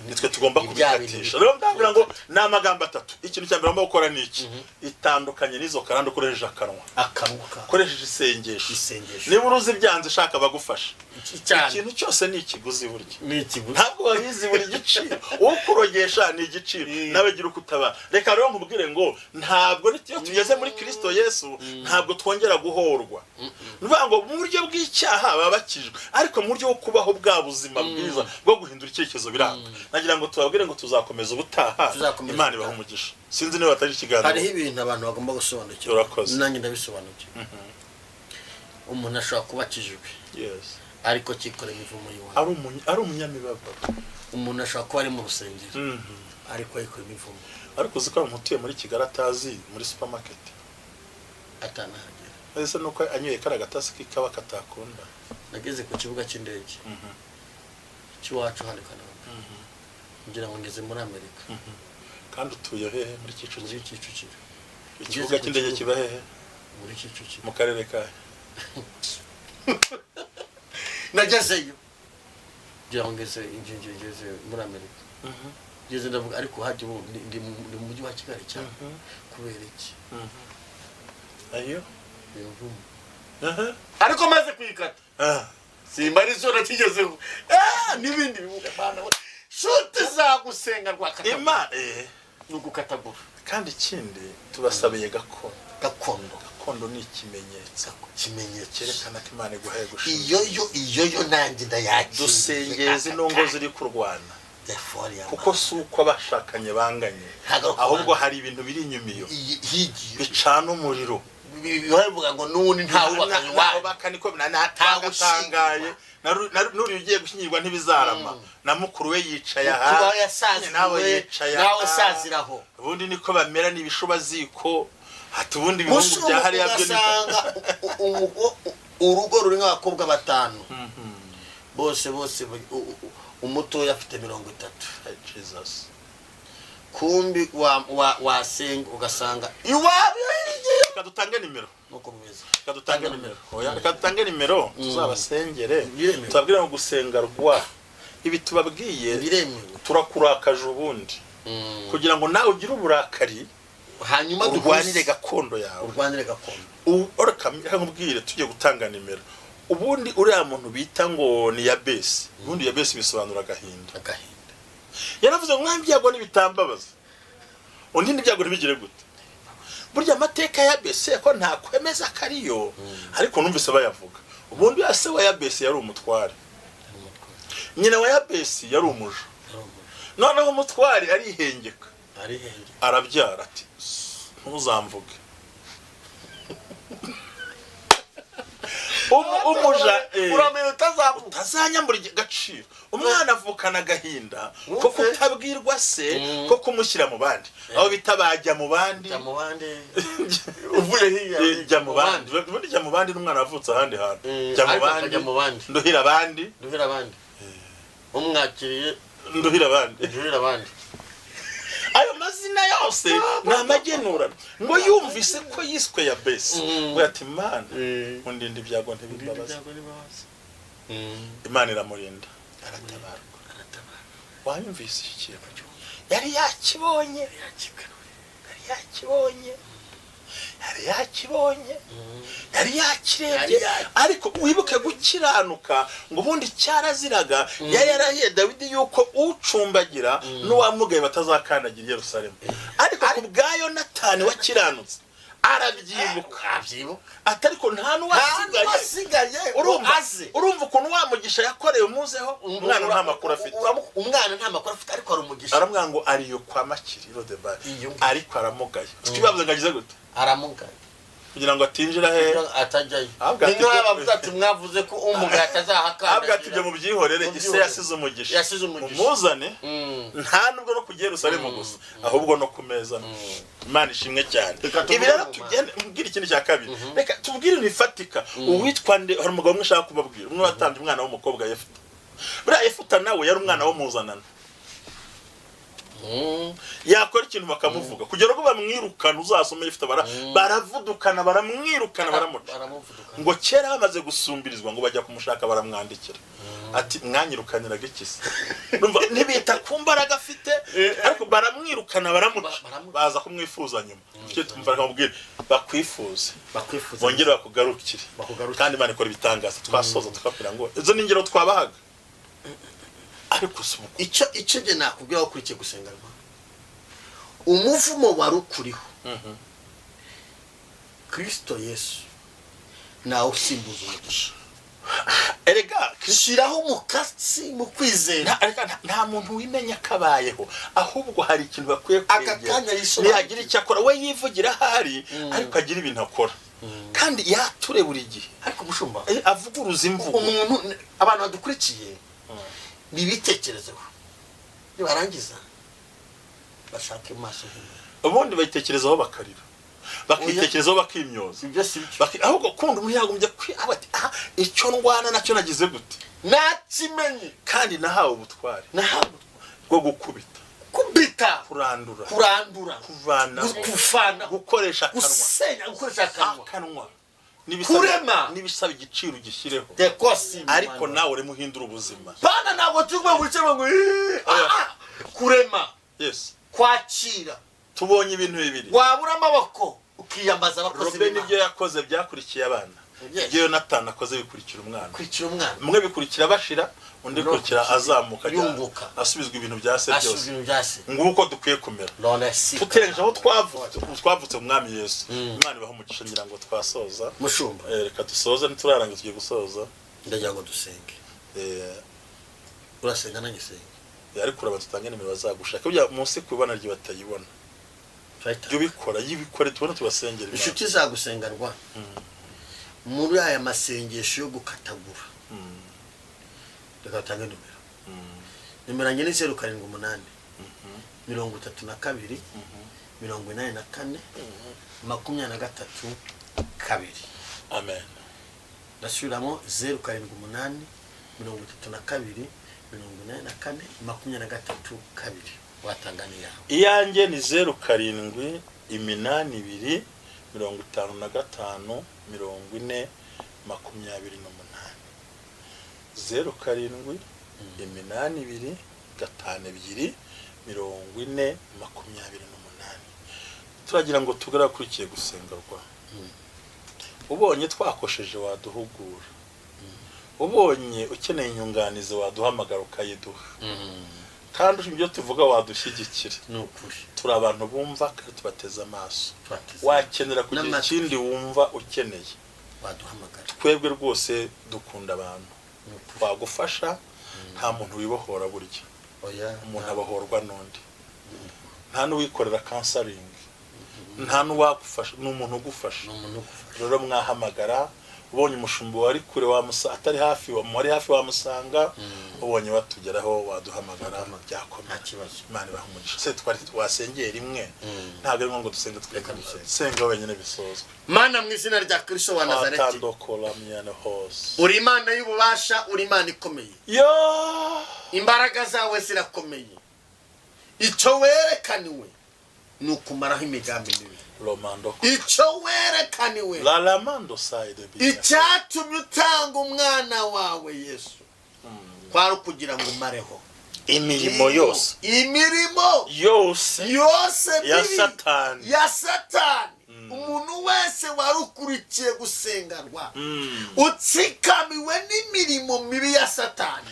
nitwe tugomba Ni bya bintu kubikatisha. Rero ndabwira ngo ni amagambo atatu. Ikintu cya mbere ugomba gukora ni iki: itandukanye n'izo karande ukoresheje akanwa, Akanwa kawe. ukoresheje isengesho. Isengesho. Niba uruzi byanze, shaka bagufasha. Cyane. Ikintu cyose ni ikiguzi burya. Ni ikiguzi. Ntabwo babizi buri giciro, ukurogesha ni igiciro, nawe gira uko utabara. Reka rero nkubwire ngo ntabwo iyo tugeze muri Kirisito Yesu ntabwo twongera guhorwa. Ni ukuvuga ngo mu buryo bw'icyaha baba bakijwe, ariko mu buryo bwo kubaho bwa buzima bwiza bwo guhindura icyerekezo biranga. Nagira ngo tubabwire ngo tuzakomeza ubutaha. Tuzakomeza Imana ibaha ubutaha. umugisha. Sinzi niba bataje ikiganiro. Hariho ibintu abantu bagomba gusobanukirwa. Urakoze. Nanjye ndabisobanukiwe. Umuntu ashobora kuba akijijwe, ariko akikorera imivumo y'iwabo. Ari umunyamibabaro. Umuntu ashobora kuba ari mu rusengero, ariko yikorera imivumo. Ariko uzi ko hari umuntu utuye muri Kigali atazi muri supermarket? Atanahagera. Ese nuko anyoye kariya gatasi k'ikawa katakunda. Nageze ku kibuga cy'indege cy'iwacu hano i Kanombe, ngira ngo ngeze muri Amerika. Kandi utuye hehe? Muri Kicukiro? Muri Kicukiro. Ikibuga Ngeze ku cy'indege kibuga. kiba hehe? Muri Kicukiro. Mu karere kahe? Nagezeyo ngira ngo ngeze muri Amerika. Ngeze ndavuga, ariko hajya ubu ndi mu mujyi wa Kigali cyane, kubera iki? Ayo. Imivumo. Aha. Ariko maze kuyikata, simba arizo nakigezeho. N'ibindi bibuga. Bana we, shuti zagusenga rwakatagura. Imana Ni ugukatagura. Kandi ikindi tubasabiye gakondo. Gakondo. Gakondo ni ikimenyetso Ikimenyetso cyerekana ko Imana iguhaye gushima. Iyo yo nanjye ndayakiriye. Dusengeye zino ngo ziri kurwana, Therefore, kuko si uko abashakanye banganye, Ntabwo ari uko ahubwo banganye. hari ibintu biri inyuma iyo Higiye bicana umuriro. Bivuga ngo n'ubundi ntawubakanye iwanyu. Ntawubaka niko natagatangaye. N'uriya ugiye gushyingirwa ntibizarama, na mukuru we yicaye aha, Kuba yasaziwe, nawe yicaye nawe aha. usaziraho. Ubundi niko bamera, ni ibishubaziko. Hati ubundi ibihungu Mushumba, bya hariya byo ni ugasanga urugo ruri nk'abakobwa batanu, bose bose umutoya afite 30. Ay, Jesus. Kumbi wasenga ugasanga iwabo Reka dutange nimero. Nuko bimeze. Reka dutange nimero. Oya, reka dutange nimero, tuzabasengere. Biremewe. Tubabwire ngo gusenga rwa ibi tubabwiye, Biremewe. turakurakaje ubundi kugira ngo nawe ugire uburakari, Hanyuma urwanire gakondo yawe. Urwanire gakondo. Reka nkubwire, tugiye gutanga nimero. Ubundi uriya muntu bita ngo ni Yabesi, ubundi Yabesi bisobanura agahinda. Agahinda. Yaravuze ngo mwami, ibyago ntibitambabaza, undi n'ibyago ntibigire gute. Burya amateka ya Yabesi ko ntakwemeza ko ariyo, ariko numvise bayavuga. Ubundi ya se wa Yabesi yari umutware, nyina wa Yabesi yari umuja. Noneho umutware arihengeka, Arihengeka. arabyara ati: "Ntuzamvuge." Umuja Uramenya utazavuga. Utazanyambura agaciro. Umwana avukana agahinda ko Wumve. kutabwirwa se, ko kumushyira mu bandi, aho bita bajya mu bandi. Jya mu bandi, uvuye hirya. Jya mu bandi. Ubundi jya mu bandi n'umwana wavutse ahandi hantu. Jya mu Ariko bandi. akajya mu bandi. Nduhira abandi. Duhira abandi, umwakiriye. Nduhira abandi. Duhira abandi. Ayo mazina yose ni amagenurano. Ngo yumvise ko yiswe Yabesi, ngo ati: "Imana, undinde ibyago ntibimbabaze." Imana iramurinda, aratabarwa. Wanyumvise iki kintu? Yari yakibonye, yari yakibonye, yari yakibonye, yari yakirebye. Ariko wibuke gukiranuka, ngo ubundi cyaraziraga. Yari yarahiye Dawidi yuko ucumbagira n'uwamugaye batazakandagira i Yerusalemu, ariko ku bwa Yonatani wakiranutse arabyibuka. Arabyibuka. Ati: "Ariko nta n'uwasigaye." N'uwasigaye. Urumva? Aze. Urumva ukuntu wa mugisha yakorewe umuzeho? Umwana nta makuru afite. Umwana nta makuru afite, ariko hari umugisha. Aramubwira ngo ariyo kwa Makiri Rodebari. Iyo. Ariko aramugaye. Twibavuze ngo agize gute? Aramugaye. Kugira ngo atinjira he? Atajyayo. Ahubwo Ni ati nk'aho bavuze ati: "Mwavuze ko umugaye Ahubwo ati: "Ibyo atazahakandagira." mubyihorere, ise Mubyihorere. yasize umugisha." Yasize umugisha. Mumuzane. Nta nubwo no kujya i Yerusalemu gusa, ahubwo no ku meza. Imana ishimwe cyane. Reka tuvuge Ibi rero mu tugende mbwira ikindi cya kabiri. Reka tubwire ibintu bifatika. Uwitwa nde? Hari umugabo umwe ushaka kubabwira, umwe watambye umwana w'umukobwa, Yefuta. Buriya Yefuta nawe yari umwana w'umuzanano. Yakora ikintu bakamuvuga kugera ubwo bamwirukana. Uzasome Yefuta, baravudukana, baramwirukana, baramuca. Baramuvuduka. Ngo kera bamaze gusumbirizwa, ngo bajya kumushaka, baramwandikira ati: "Mwanyirukaniraga iki se?" Urumva, ntibita ku mbaraga afite, ariko baramwirukana, baramuca. Baramuca. Baza kumwifuza nyuma. Icyo twumva, bakamubwira bakwifuze, Bakwifuza. bongere bakugarukire. Bakugarukire. Kandi Imana ikora ibitangaza. Twasoza tukabwira ngo izo ni ingero twabahaga, ariko si ubu. Icyo njye nakubwira wakurikiye gusenga rwa umuvumo wari ukuriho, Kristo Yesu nawe usimbuza umugisha. Erega Shyiraho umukatsi mu kwizera. Nta muntu wimenya ko abayeho, ahubwo hari ikintu bakwiye Aka kwegera. kanya yisobanukirwe. Ntiyagira icyo akora, we yivugira ahari, ariko agira ibintu akora kandi yature buri gihe. Ariko mushumba, Avuguruza imvugo. Umuntu, abantu badukurikiye nibitekerezeho, nibarangiza bashake mu maso h'Imana. Ubundi bayitekerezaho bakarira, bakitekerezaho bakimyoza. Ibyo si byo. Ahubwo kundi umuntu yagombye ati: "Aha, icyo ndwana nacyo nagize gute?" Nakimenye. Kandi nahawe ubutware Nahawe bwo gukubita, kubita, kurandura, kurandura, kuvana, kuvana, gukoresha akanwa, gusenya, gukoresha akanwa, akanwa. Kurema. N'ibisaba igiciro gishyireho, Dekosi. ariko nawe urimo uhindura ubuzima. Bana, ntabwo turi wicaye ngo "Eee, Oya. ah, ah." Kurema, Yes. kwakira. Tubonye ibintu bibiri. Wabura amaboko ukiyambaza abakozi Robe b'Imana. nibyo yakoze byakurikiye abana. Yes. Ibyo Yonatani akoze bikurikira umwana. Kwicira umwana. Umwe bikurikira bashira, undi bikurikira azamuka Yunguka. asubizwa ibintu bya se byose. Asubira ibya se. Nguko dukwiye kumera, None si tutegereje aho twavutse, twavutse mu Mwami Yesu. Imana ibahe umugisha. Ngira ngo twasoza. Mushumba. Reka dusoze, ntiturarangiza, tugiye gusoza. Ndagira ngo dusenge. Urasenga, nanjye senga. Ariko uraba tutange nimero bazagushaka, burya munsi kubibona ryo batayibona. Turahita. Jya ubikora, yibikore, tubone tubasengera Imana. Inshuti zagusengerwa muri aya masengesho yo gukatagura, reka batange nimero. Nimero yanjye ni 078 32 84 23 2. Amen. Ndasubiramo: 078 32 84 23 2. Watanga n'iyawe. Iyanjye ni 078 2 55 40 28, 07 82 52 40 28. Turagira ngo tugarakurikiye gusengerwa. Ubonye twakosheje waduhugura, ubonye ukeneye inyunganizi waduhamagara ukayiduha, kandi ibyo tuvuga wadushyigikira. Ni ukuri. Turi abantu bumva kandi tubateze amaso. Tubateze Wakenera kugira n'amatwi. ikindi wumva ukeneye, waduhamagara. Twebwe rwose dukunda abantu, Ni ukuri. twagufasha. Nta muntu wibohora burya, Oya. umuntu abohorwa n'undi. Nta n'uwikorera counseling, nta n'uwagufasha, ni umuntu ugufasha. Ni umuntu ugufasha. Rero mwahamagara, ubonye umushumba wari kure wamusa, atari hafi wari hafi wamusanga, ubonye watugeraho waduhamagara, byakomera. Nta kibazo. Imana ibaha umugisha. Se twari wasengeye rimwe, ntabwo ari ngombwa ngo dusenge Reka twese. dusenge. Senga wenyine bisozwe. Mana, mu izina rya Kristo wa Nazareti, Atandokora miyane hose. uri Imana y'ububasha, uri Imana ikomeye. Yo. Imbaraga zawe zirakomeye. Icyo werekaniwe ni ukumaraho imigambi mibi. Romando. Icyo werekaniwe, Lalamando side bi. icyatumye utanga umwana wawe Yesu, kwari ukugira ngo umareho Imirimo yose, imirimo yose yose ya mibi Satani. ya Satani. Umuntu wese wari ukurikiye gusengerwa, utsikamiwe n'imirimo mibi ya Satani,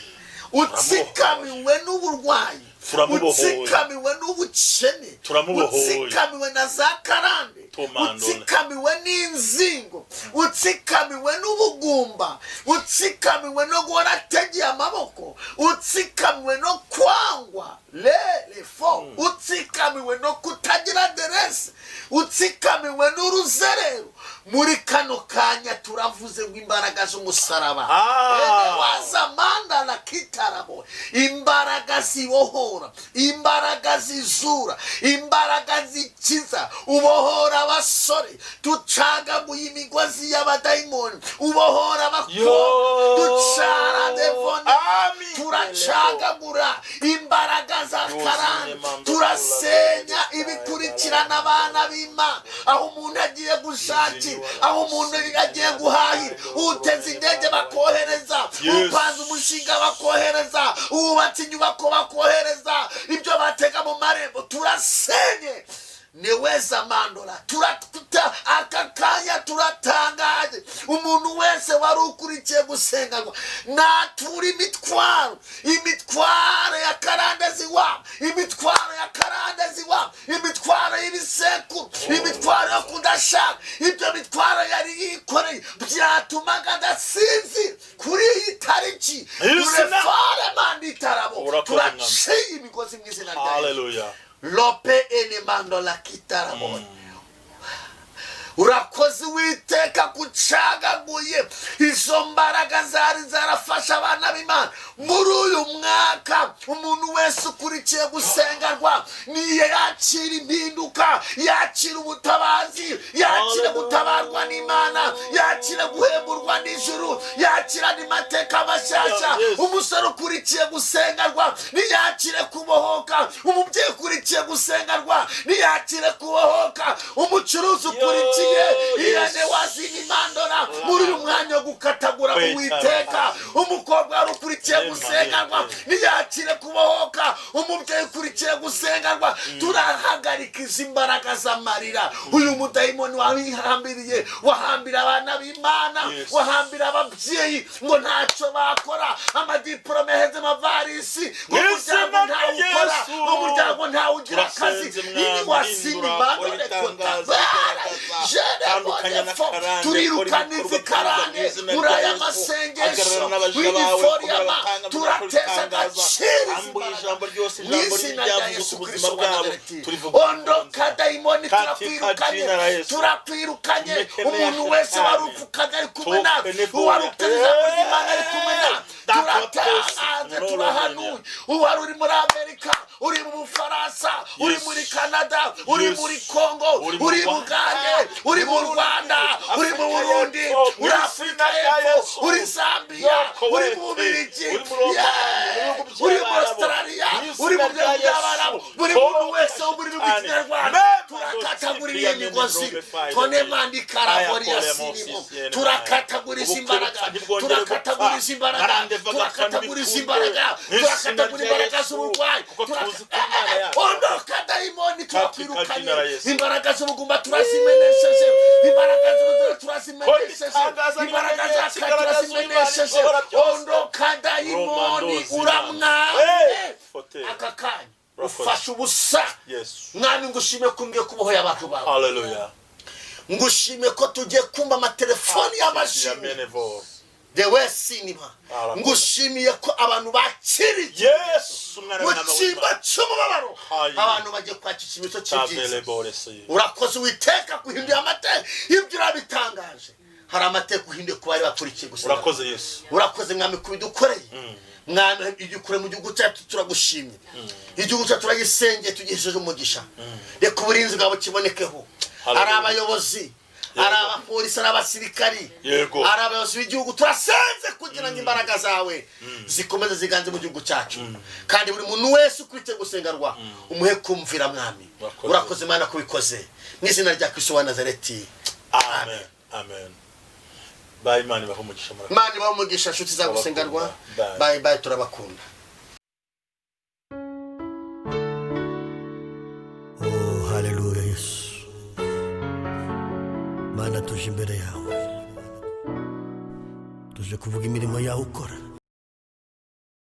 utsikamiwe n'uburwayi, Turamubohoye. utsikamiwe n'ubukene, Turamubohoye. utsikamiwe na za karande, Tumandone. utsikamiwe n'inzingo, utsikamiwe n'ubugumba, utsikamiwe no guhora ategeye amaboko, utsikamiwe no kwangwa lelefo, utsikamiwe no kutagira aderese, utsikamiwe n'uruzerero, muri kano kanya turavuze ngo imbaraga z'umusaraba, Ah. Ene wazamanda la kitarabo, imbaraga zibohora, imbaraga zizura, imbaraga zikiza, ubohora abasore, tucagaguye imigozi y'abadayimoni, ubohora abakobwa, Yo. ducara devoni, Amin. turacagagura imbaraga za karande, turasenya ibikurikirana abana b'Imana. Aho umuntu agiye gushakira, aho umuntu agiye guhahira, uteze indege bakohereza, Yes. upanze umushinga bakohereza, wubatse inyubako bakohereza, ibyo batega mu marembo turasenye. Niweza mandora turatuta aka kanya turatangaje. Umuntu wese wari ukurikiye gusengerwa natura imitwaro, imitwaro ya karande ziwabo, imitwaro ya karande ziwabo, imitwaro y'ibisekuru, imitwaro yo kudashaka, ibyo mitwaro yari yikoreye byatumaga adasinzira, kuri iyi tariki Izina. turefare manditarabo, Urakoze, Mwami. turaciye imigozi mu izina rya Yesu. Hallelujah. Lope elemando la kitarabo. Urakoze Uwiteka kucagaguye izo mbaraga zari zarafashe abana b'Imana muri uyu mwaka. Umuntu wese ukurikiye gusengerwa niyo yakira impinduka, yakira ubutabazi, yakira gutabarwa n'Imana, yakira guhemburwa n'ijuru, yakira n'amateka mashyashya. Yes. Umusore ukurikiye gusengerwa ntiyakire kubohoka, umubyeyi ukurikiye gusengerwa ntiyakire kubohoka, umucuruzi ukurikiye Yo, irene yes. wazinimandora muri uyu mwanya wo gukatagura Kwitaba. Uwiteka, umukobwa wari ukurikiye Amen. gusengerwa ntiyakire kubohoka, umubyeyi ukurikiye gusengerwa, turahagarika izi mbaraga z'amarira. Uyu mudayimoni wahambiriye, wahambira abana b'Imana, Yes. wahambira ababyeyi ngo ntacyo bakora, amadiporome aheze amavarisi, ngo Mu umuryango izina rya ntawukora, Yesu. ngo umuryango ntawugira akazi. Turasenze, Ini Mwami, wasini hindura, mandore kora ibitangaza, kotabara bigaragaza. Tandukanya na karande, turirukana kora izi ibikorwa karande byiza mu izina muri rya aya Yesu. masengesho Hagarara n'abaja bawe, w'iniforiyama, komera abatanga turateza ibitangaza. agaciro izi Ambuye mbaraga. ijambo ryose, Mu ijambo izina rya ryavuze Yesu ku buzima Kristo wa bwabo. Nazareti, Turivuga ondoka dayimoni, Katika turakwirukanye, jina la Yesu. turakwirukanye. Tumekemea Umuntu wese shetani. wari upfukamye ari kumwe nawe, Tupe uwari uteze ijambo ry'Imana ari kumwe nawe, Data turatangaje, twese, turahanuye. Uwari uri muri Amerika, uri mu Bufaransa, uri Yes. muri Canada, uri Yes. muri Congo, Uri mu uri Rwanda. Bugande, uri mu Rwanda, uri mu Afrika Burundi, y'Epfo, uri mu Afurika izina rya y'Epfo, Yesu. uri Zambia, Yoko uri wete. mu Bubiligi, Uri mu Roma, yeah, mu bihugu uri mu by'Abarabu. Australia, Mu izina uri mu rya bihugu by'Abarabu, Yesu. buri muntu wese wo muri bihugu Tane. Kinyarwanda, Mema turakatagura dosipi. Turakatagura imigozi tonemandikaravoriya sinimo turakataguriza imbaraga, turakataguriza imbaraga, turakataguriza imbaraga, turakatagura imbaraga z'uburwayi. Ondoka dayimoni, turakwirukanye. Imbaraga z'ubugumba turazimenesheje, imbaraga z'ubuzima turazimenesheje, imbaraga z'aka turazimenesheje. Ondoka dayimoni, uramwawe aka kanya ufashe ubusa. Mwami, ngushime ko ngiye kubohoye abantu bawe. Haleluya. Ngushime ko tugiye kumva amatelefoni y'amashimwe dewe sinima. Arakoze. Ngushimiye ko abantu bakiriye Yesu umwana mu w'intama cyimbo w'Imana. cy'umubabaro, Hallelujah. abantu bagiye kwakira ikimenyetso cy'ibyiza. Tabeleboresi. Urakoze Uwiteka guhindura amateka, ibyo urabitangaje. Hari amateka uhinduye ku bari bakurikiye gusa. Urakoze Yesu. Urakoze Mwami kubidukoreye. Mwami, ibyo ukore mu gihugu cyacu turagushimye. Igihugu cyacu turagisengeye, tugihejeje umugisha. Reka uburinzi bwawe kibonekeho. Hallelujah. Ari abayobozi, ari abapolisi, ari abasirikari, Yego. ari abayobozi b'igihugu, turasenze kugira ngo imbaraga zawe zikomeze ziganze mu gihugu cyacu, kandi buri muntu wese ukurikiye gusengerwa umuhe kumvira, Mwami. Urakoze. Urakoze Mana kubikoze, mu izina rya Kristo wa Nazareti. Amen. Amen. Bye, Imana ibahe umugisha, murakoze. Imana ibahe umugisha, nshuti za gusengerwa. Bye. Bye bye, turabakunda. Oh, haleluya Yesu. Mana, tuje imbere yawe, tuje kuvuga imirimo yawe ukora.